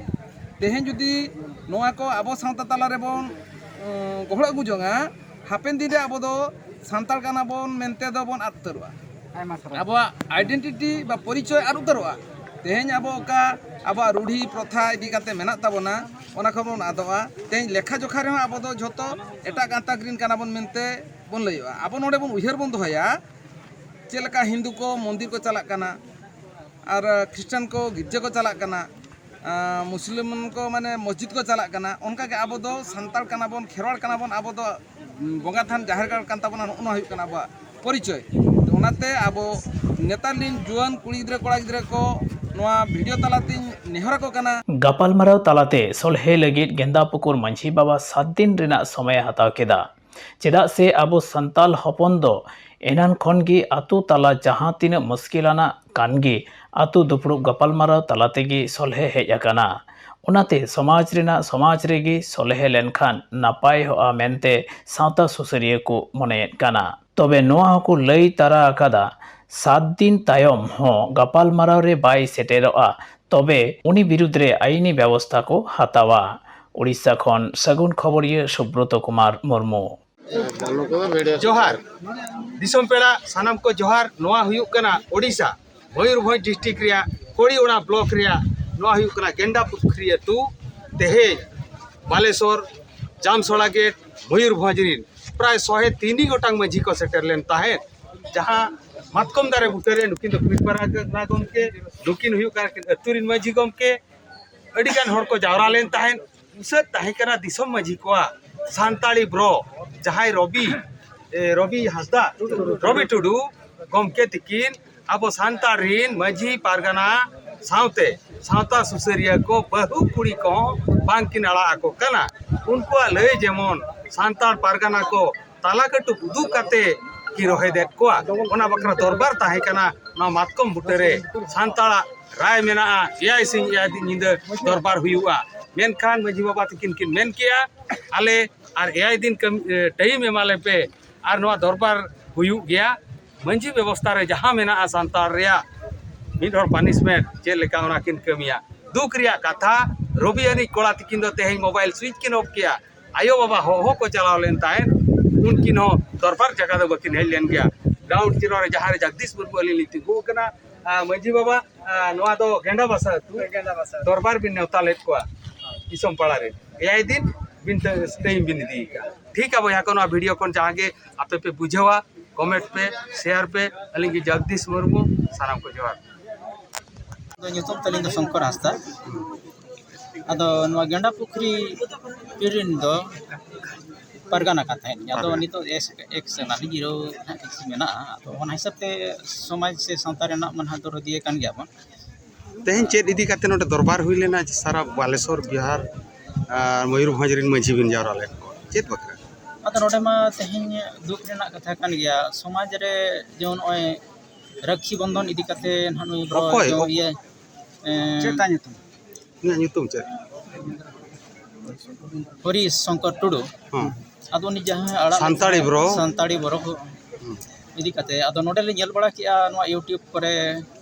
ᱛᱮᱦᱮᱧ ᱡᱩᱫᱤ ᱱᱚᱣᱟ ᱠᱚ ᱟᱵᱚ ᱥᱟᱶᱛᱟ ᱛᱟᱞᱟ ᱨᱮᱵᱚᱱ, ᱩᱸ, ᱜᱚᱦᱚᱲ ᱟᱹᱜᱩ ᱡᱚᱝᱟ, ᱦᱟᱯᱮᱱ ᱫᱤᱱ ᱨᱮ ᱟᱵᱚ ᱫᱚ ᱥᱟᱱᱛᱟᱲ ᱠᱟᱱᱟ ᱵᱚᱱ ᱢᱮᱱᱛᱮ ᱫᱚ ᱵᱚᱱ ᱟᱫ ᱩᱛᱟᱹᱨᱚᱜᱼᱟ᱾ ᱟᱵᱚᱣᱟᱜ identity ᱵᱟ ᱯᱚᱨᱤᱪᱚᱭ ᱟᱫ ᱩᱛᱟᱹᱨᱚᱜᱼᱟ᱾ ᱛᱮᱦᱮᱧ ᱟᱵᱚ ᱚᱠᱟ ᱟᱵᱚᱣᱟᱜ ᱨᱩᱲᱦᱤ ᱯᱨᱚᱛᱷᱟ ᱤᱫᱤ ᱠᱟᱛᱮ ᱢᱮᱱᱟᱜ ᱛᱟᱵᱚᱱᱟ, ᱚᱱᱟ ᱠᱷᱚᱱ ᱵᱚᱱ ᱟᱫᱚᱜᱼᱟ᱾ ᱛᱮᱦᱮᱧ ᱞᱮᱠᱷᱟ ᱡᱚᱠᱷᱟ ᱨᱮᱦᱚᱸ ᱟᱵᱚ ᱫᱚ ᱡᱷᱚᱛᱚ ᱮᱴᱟᱜ ᱜᱟᱛᱟᱠ ᱨᱤᱱ ᱠᱟᱱᱟ ᱵᱚᱱ ᱢᱮᱱᱛᱮ ᱵᱚᱱ ᱞᱟᱹᱭᱚᱜᱼᱟ᱾ ᱟᱵᱚ ᱱᱚᱰᱮ ᱵᱚᱱ ᱩᱭᱦᱟᱹᱨ ᱵᱚᱱ ᱫᱚᱦᱚᱭᱟ, ᱪᱮᱫ ᱞᱮᱠᱟ ᱦᱤᱱᱫᱩ ᱠᱚ ᱢᱚᱱᱫᱤᱨ ᱠᱚ ᱪᱟᱞᱟᱜ ᱠᱟᱱᱟ, ᱟᱨ ᱠᱷᱨᱤᱥᱴᱟᱱ ᱠᱚ ᱜᱤᱨᱡᱟᱹ ᱠᱚ ᱪᱟᱞᱟᱜ ᱠᱟᱱᱟ, ᱟᱨ ᱢᱩᱥᱞᱤᱢ ᱠᱚ ᱢᱟᱱᱮ ᱢᱚᱥᱡᱤᱫ ᱠᱚ ᱪᱟᱞᱟᱜ ᱠᱟᱱᱟ, ᱚᱱᱠᱟᱜᱮ ᱟᱵᱚ ᱫᱚ ᱥᱟᱱᱛᱟᱲ ᱠᱟᱱᱟ ᱵᱚᱱ, ᱠᱷᱮᱨᱣᱟᱲ ᱠᱟᱱᱟ ᱵᱚᱱ, ᱟᱵᱚ ᱫᱚ ᱵᱚᱸᱜᱟ ᱛᱷᱟᱱ ᱡᱟᱦᱮᱨ ᱜᱟᱲ ᱠᱟᱱ ᱛᱟᱵᱚᱱᱟ, ᱱᱚᱜᱼᱚ ᱱᱚᱣᱟ ᱦᱩᱭᱩᱜ ᱠᱟᱱᱟ ᱟᱵᱚᱣᱟᱜ ᱯᱚᱨᱤᱪᱚᱭ᱾ ᱛᱚ ᱚᱱᱟᱛᱮ ᱟᱵᱚ ᱱᱮᱛᱟᱨ ᱨᱤᱱ ᱡᱩᱣᱟᱹᱱ ᱠᱩᱲᱤ ᱜᱤᱫᱽᱨᱟᱹ ᱠᱚᱲᱟ ᱜᱤᱫᱽᱨᱟᱹ ᱠᱚ ᱱᱚᱣᱟ ᱵᱷᱤᱰᱤᱭᱳ ᱛᱟᱞᱟᱛᱤᱧ ᱱᱮᱦᱚᱨ ᱟᱠᱚ ᱠᱟᱱᱟ᱾ ᱜᱟᱯᱟᱞᱢᱟᱨᱟᱣ ᱛᱟᱞᱟᱛᱮ ᱥᱚᱞᱦᱮ ᱞᱟᱹᱜᱤᱫ ᱜᱮᱸᱫᱟ ᱯᱩᱠᱩᱨ ᱢᱟᱹᱡᱷᱤ ᱵᱟᱵᱟ ᱥᱟᱛ ᱫᱤᱱ ᱨᱮᱱᱟᱜ ᱥᱚᱢᱚᱭᱮ ᱦᱟᱛᱟᱣ ᱠᱮᱫᱟ᱾ ᱪᱮᱫᱟᱜ ᱥᱮ ᱟᱵᱚ ᱥᱟᱱᱛᱟᱞ ᱦᱚᱯᱚᱱ ᱫᱚ ᱮᱱᱟᱱ ᱠᱷᱚᱱ ᱜᱮ ᱟᱛᱳ ᱛᱟᱞᱟ ᱡᱟᱦᱟᱸ ᱛᱤᱱᱟᱹᱜ ᱢᱩᱥᱠᱤᱞᱟᱱᱟᱜ ᱠᱟᱱ ᱜᱮ ᱟᱛᱳ ᱫᱩᱯᱲᱩᱵ ᱜᱟᱯᱟᱞᱢᱟᱨᱟᱣ ᱛᱟᱞᱟ ᱛᱮᱜᱮ ᱥᱚᱞᱦᱮ ᱦᱮᱡ ᱟᱠᱟᱱᱟ᱾ ᱚᱱᱟᱛᱮ ᱥᱚᱢᱟᱡᱽ ᱨᱮᱱᱟᱜ ᱥᱚᱢᱟᱡᱽ ᱨᱮᱜᱮ ᱥᱚᱞᱦᱮ ᱞᱮᱱᱠᱷᱟᱱ ᱱᱟᱯᱟᱭᱚᱜᱼᱟ ᱢᱮᱱᱛᱮ ᱥᱟᱶᱛᱟ ᱥᱩᱥᱟᱹᱨᱤᱭᱟᱹ ᱠᱚ ᱢᱚᱱᱮᱭᱮᱫ ᱠᱟᱱᱟ᱾ ᱛᱚᱵᱮ ᱱᱚᱣᱟ ᱦᱚᱸᱠᱚ ᱞᱟᱹᱭ ᱛᱟᱨᱟ ᱟᱠᱟᱫᱟ, ᱥᱟᱛ ᱫᱤᱱ ᱛᱟᱭᱚᱢ ᱦᱚᱸ ᱜᱟᱯᱟᱞᱢᱟᱨᱟᱣ ᱨᱮ ᱵᱟᱭ ᱥᱮᱴᱮᱨᱚᱜᱼᱟ, ᱛᱚᱵᱮ ᱩᱱᱤ ᱵᱤᱨᱩᱫᱽ ᱨᱮ ᱟᱭᱤᱱᱤ ᱵᱮᱵᱚᱥᱛᱷᱟ ᱠᱚ ᱦᱟᱛᱟᱣᱟ᱾ ᱳᱰᱤᱥᱟ ᱠᱷᱚᱱ ᱥᱟᱹᱜᱩᱱ ᱠᱷᱚᱵᱚᱨᱤᱭᱟᱹ ᱥᱩᱵᱨᱚᱛᱚ ᱠᱩᱢᱟᱨ ᱢᱩᱨᱢᱩ᱾ ᱡᱚᱦᱟᱨ, ᱫᱤᱥᱚᱢ ᱯᱮᱲᱟ ᱥᱟᱱᱟᱢ ᱠᱚ ᱡᱚᱦᱟᱨ᱾ ᱱᱚᱣᱟ ᱦᱩᱭᱩᱜ ᱠᱟᱱᱟ ᱳᱰᱤᱥᱟ, ᱢᱚᱭᱩᱨᱵᱷᱚᱸᱡᱽ ᱰᱤᱥᱴᱨᱤᱠᱴ ᱨᱮᱭᱟᱜ ᱠᱚᱲᱤᱭᱚᱲᱟ ᱵᱞᱚᱠ ᱨᱮᱭᱟᱜ᱾ ᱱᱚᱣᱟ ᱦᱩᱭᱩᱜ ᱠᱟᱱᱟ ᱜᱮᱱᱰᱟ ᱯᱩᱠᱷᱨᱤ ᱟᱹᱛᱩ᱾ ᱛᱮᱦᱮᱧ ᱵᱟᱞᱮᱥᱚᱨ, ᱡᱟᱢᱥᱚᱲᱟ ᱜᱮᱴ, ᱢᱚᱭᱩᱨᱵᱷᱚᱸᱡᱽ ᱨᱤᱱ ᱯᱨᱟᱭ ᱥᱚᱦᱮ ᱛᱤᱱᱤ ᱜᱚᱴᱟᱝ ᱢᱟᱹᱡᱷᱤ ᱠᱚ ᱥᱮᱴᱮᱨ ᱞᱮᱱ ᱛᱟᱦᱮᱸᱫ, ᱡᱟᱦᱟᱸ ᱢᱟᱛᱠᱚᱢ ᱫᱟᱨᱮ ᱵᱩᱴᱟᱹᱨᱮ ᱱᱩᱠᱤᱱ ᱫᱚ ᱯᱤᱲ ᱯᱟᱨᱜᱟᱱᱟ ᱜᱚᱢᱠᱮ, ᱱᱩᱠᱤᱱ ᱦᱩᱭᱩᱜ ᱠᱟᱱᱟ ᱠᱤᱱ ᱟᱹᱛᱩ ᱨᱤᱱ ᱢᱟᱹᱡᱷᱤ ᱜᱚᱢᱠᱮ᱾ ᱟᱹᱰᱤ ᱜᱟᱱ ᱦᱚᱲ ᱠᱚ ᱡᱟᱣᱨᱟ ᱞᱮᱱ ᱛᱟᱦᱮᱸᱫ᱾ ᱩᱥᱟᱹᱫ ᱛᱟᱦᱮᱸ ᱠᱟᱱᱟ ᱫᱤᱥᱚᱢ ᱢᱟᱹᱡᱷᱤ ᱠᱚᱣᱟᱜ ᱥᱟᱱᱛᱟᱲᱤ ᱵᱨᱚ, ᱡᱟᱦᱟᱸᱭ ᱨᱚᱵᱤ, ᱮ, ᱨᱚᱵᱤ ᱦᱟᱸᱥᱫᱟ, ᱨᱚᱵᱤ ᱴᱩᱰᱩ ᱜᱚᱢᱠᱮ ᱛᱤᱠᱤᱱ ᱟᱵᱚ ᱥᱟᱱᱛᱟᱲ ᱨᱤᱱ ᱢᱟᱹᱡᱷᱤ ᱯᱟᱨᱜᱟᱱᱟ ᱥᱟᱶᱛᱮ ᱥᱟᱶᱛᱟ ᱥᱩᱥᱟᱹᱨᱤᱭᱟᱹ ᱠᱚ ᱵᱟᱹᱦᱩ ᱠᱩᱲᱤ ᱠᱚᱦᱚᱸ ᱵᱟᱝᱠᱤᱱ ᱟᱲᱟᱜ ᱟᱠᱚ ᱠᱟᱱᱟ᱾ ᱩᱱᱠᱩᱣᱟᱜ ᱞᱟᱹᱭ ᱡᱮᱢᱚᱱ ᱥᱟᱱᱛᱟᱲ ᱯᱟᱨᱜᱟᱱᱟ ᱠᱚ ᱛᱟᱞᱟ ᱠᱟᱹᱴᱩᱵ ᱩᱫᱩᱜ ᱠᱟᱛᱮ ᱠᱤᱱ ᱨᱚᱦᱮᱫᱮᱫ ᱠᱚᱣᱟ᱾ ᱚᱱᱟ ᱵᱟᱠᱷᱨᱟ ᱫᱚᱨᱵᱟᱨ ᱛᱟᱦᱮᱸ ᱠᱟᱱᱟ᱾ ᱚᱱᱟ ᱢᱟᱛᱠᱚᱢ ᱵᱩᱴᱟᱹᱨᱮ ᱥᱟᱱᱛᱟᱲᱟᱜ ᱨᱟᱭ ᱢᱮᱱᱟᱜᱼᱟ, ᱮᱭᱟᱭ ᱥᱤᱧ ᱮᱭᱟᱭ ᱫᱤᱱ ᱧᱤᱫᱟᱹ ᱫᱚᱨᱵᱟᱨ ᱦᱩᱭᱩᱜᱼᱟ᱾ ᱢᱮᱱᱠᱷᱟᱱ ᱢᱟᱹᱡᱷᱤ ᱵᱟᱵᱟ ᱛᱟᱹᱠᱤᱱ ᱠᱤᱱ ᱢᱮᱱ ᱠᱮᱜᱼᱟ, ᱟᱞᱮ ᱟᱨ ᱮᱭᱟᱭ ᱫᱤᱱ ᱠᱟᱹᱢᱤ, ᱮ, ᱴᱟᱭᱤᱢ ᱮᱢᱟ ᱞᱮᱯᱮ, ᱟᱨ ᱱᱚᱣᱟ ᱫᱚᱨᱵᱟᱨ ᱦᱩᱭᱩᱜ ᱜᱮᱭᱟ᱾ ᱢᱟᱹᱡᱷᱤ ᱵᱮᱵᱚᱥᱛᱷᱟ ᱨᱮ ᱡᱟᱦᱟᱸ ᱢᱮᱱᱟᱜᱼᱟ ᱥᱟᱱᱛᱟᱲ ᱨᱮᱭᱟᱜ ᱢᱤᱫ ᱦᱚᱲ ᱯᱟᱱᱤᱥᱢᱮᱱᱴ ᱪᱮᱫ ᱞᱮᱠᱟ, ᱚᱱᱟ ᱠᱤᱱ ᱠᱟᱹᱢᱤᱭᱟ᱾ ᱫᱩᱠ ᱨᱮᱭᱟᱜ ᱠᱟᱛᱷᱟ, ᱨᱚᱵᱤ ᱟᱹᱱᱤᱡ ᱠᱚᱲᱟ ᱛᱤᱠᱤᱱ ᱫᱚ ᱛᱮᱦᱮᱧ ᱢᱳᱵᱟᱭᱤᱞ ᱥᱩᱭᱤᱪ ᱠᱤᱱ ᱚᱯᱷ ᱠᱮᱜᱼᱟ᱾ ᱟᱭᱳ ᱵᱟᱵᱟ ᱦᱚᱦᱚ ᱠᱚ ᱪᱟᱞᱟᱣ ᱞᱮᱱ ᱛᱟᱦᱮᱸᱫ, ᱩᱱᱠᱤᱱ ᱦᱚᱸ ᱫᱚᱨᱵᱟᱨ ᱡᱟᱭᱜᱟ ᱫᱚ ᱵᱟᱹᱠᱤᱱ ᱦᱮᱡ ᱞᱮᱱ ᱜᱮᱭᱟ᱾ ᱜᱨᱟᱣᱩᱱᱰ ᱡᱤᱨᱳ ᱨᱮ ᱡᱟᱦᱟᱸ ᱨᱮ ᱡᱟᱜᱫᱤᱥ ᱢᱩᱨᱢᱩ ᱟᱹᱞᱤᱧ ᱞᱤᱧ ᱛᱤᱸᱜᱩ ᱟᱠᱟᱱᱟ᱾ ᱟᱨ ᱢᱟᱹᱡᱷᱤ ᱵᱟᱵᱟ, ᱟᱨ ᱱᱚᱣᱟ ᱫᱚ ᱜᱮᱸᱰᱟ ᱵᱟᱥᱟ ᱟᱹᱛᱩ᱾ ᱜᱮᱸᱰᱟ ᱵᱟᱥᱟ᱾ ᱫᱚᱨᱵᱟᱨ ᱵᱤᱱ ᱱᱮᱣᱛᱟ ᱞᱮᱫ ᱠᱚᱣᱟ ᱫᱤᱥᱚᱢ ᱯᱟᱲᱟ ᱨᱮ, ᱮᱭᱟᱭ ᱫᱤᱱ ᱵᱤᱱ ᱴᱟᱭᱤᱢ ᱵᱤᱱ ᱤᱫᱤ ᱟᱠᱟᱫᱼᱟ᱾ ᱴᱷᱤᱠ ᱜᱮᱭᱟ ᱵᱚᱭᱦᱟ ᱠᱚ, ᱱᱚᱣᱟ ᱵᱷᱤᱰᱤᱭᱳ ᱠᱷᱚᱱ ᱡᱟᱦᱟᱸ ᱜᱮ ᱟᱯᱮ ᱯᱮ ᱵᱩᱡᱷᱟᱹᱣᱟ, ᱠᱚᱢᱮᱱᱴ ᱯᱮ, ᱥᱮᱭᱟᱨ ᱯᱮ᱾ ᱟᱹᱞᱤᱧ ᱜᱮ ᱡᱚᱜᱽᱫᱤᱥ ᱢᱩᱨᱢᱩ, ᱥᱟᱱᱟᱢ ᱠᱚ ᱡᱚᱦᱟᱨ᱾ ᱟᱫᱚ ᱧᱩᱛᱩᱢ ᱛᱟᱹᱞᱤᱧ ᱫᱚ ᱥᱚᱝᱠᱚᱨ ᱦᱟᱸᱥᱫᱟ᱾ ᱟᱫᱚ ᱱᱚᱣᱟ ᱜᱮᱸᱰᱟ ᱯᱩᱠᱷᱨᱤ ᱯᱤᱲ ᱨᱮᱱ ᱫᱚ ᱯᱟᱨᱜᱟᱱᱟ ᱠᱟᱱ ᱛᱟᱦᱮᱸᱫ ᱞᱤᱧ᱾ ᱟᱫᱚ ᱯᱟᱨᱜᱟᱱᱟ᱾ ᱱᱤᱛᱚᱜ ᱮᱥ, ᱮᱠᱥ ᱮᱱᱟᱞᱤᱧ, ᱡᱤᱨᱟᱹᱣ ᱱᱟᱦᱟᱜ ᱠᱤᱪᱷᱩ ᱢᱮᱱᱟᱜᱼᱟ᱾ ᱟᱫᱚ ᱚᱱᱟ ᱦᱤᱥᱟᱹᱵ ᱛᱮ ᱥᱚᱢᱟᱡᱽ ᱥᱮ ᱥᱟᱶᱛᱟ ᱨᱮᱱᱟᱜ ᱢᱟ ᱱᱟᱦᱟᱜ ᱫᱚᱨᱚᱫᱤᱭᱟᱹ ᱠᱟᱱ ᱜᱮᱭᱟ ᱵᱚᱱ᱾ ᱛᱮᱦᱮᱧ ᱪᱮᱫ ᱤᱫᱤ ᱠᱟᱛᱮ ᱱᱚᱰᱮ ᱫᱚᱨᱵᱟᱨ ᱦᱩᱭ ᱞᱮᱱᱟ ᱡᱮ ᱥᱟᱨᱟ ᱵᱟᱞᱮᱥᱚᱨ, ᱵᱤᱦᱟᱨ ᱟᱨ ᱢᱚᱭᱩᱨᱵᱷᱚᱸᱡᱽ ᱨᱮᱱ ᱢᱟᱹᱡᱷᱤ ᱵᱤᱱ ᱡᱟᱣᱨᱟ ᱞᱮᱫ ᱠᱚᱣᱟ? ᱪᱮᱫ ᱵᱟᱠᱷᱨᱟ? ᱟᱫᱚ ᱱᱚᱰᱮ ᱢᱟ ᱛᱮᱦᱮᱧ ᱫᱩᱠ ᱨᱮᱱᱟᱜ ᱠᱟᱛᱷᱟ ᱠᱟᱱ ᱜᱮᱭᱟ, ᱥᱚᱢᱟᱡᱽ ᱨᱮ ᱡᱮᱢᱚᱱ ᱱᱚᱜᱼᱚᱭ ᱨᱟᱹᱠᱷᱤ ᱵᱚᱱᱫᱷᱚᱱ ᱤᱫᱤ ᱠᱟᱛᱮ ᱱᱟᱦᱟᱜ ᱱᱩᱭ ᱵᱨᱚ-, ᱚᱠᱚᱭ? ᱡᱮᱢᱚᱱ ᱤᱭᱟᱹ, ᱮᱸ, ᱪᱮᱫ ᱛᱟᱭ ᱧᱩᱛᱩᱢ? ᱩᱱᱤᱭᱟᱜ ᱧᱩᱛᱩᱢ ᱪᱮᱫ? ᱦᱚᱨᱤᱥ ᱥᱚᱝᱠᱚᱨ ᱴᱩᱰᱩ᱾ ᱦᱮᱸ᱾ ᱟᱫᱚ ᱩᱱᱤ ᱡᱟᱦᱟᱸ ᱟᱲᱟᱜ ᱥᱟᱱᱛᱟᱲᱤ ᱵᱨᱚ᱾ ᱥᱟᱱᱛᱟᱲᱤ ᱵᱨᱚ ᱠᱚ ᱦᱮᱸ᱾ ᱤᱫᱤ ᱠᱟᱛᱮ, ᱟᱫᱚ ᱱᱚᱰᱮ ᱞᱮ ᱧᱮᱞ ᱵᱟᱲᱟ ᱠᱮᱜᱼᱟ ᱱᱚᱣᱟ YouTube ᱠᱚᱨᱮ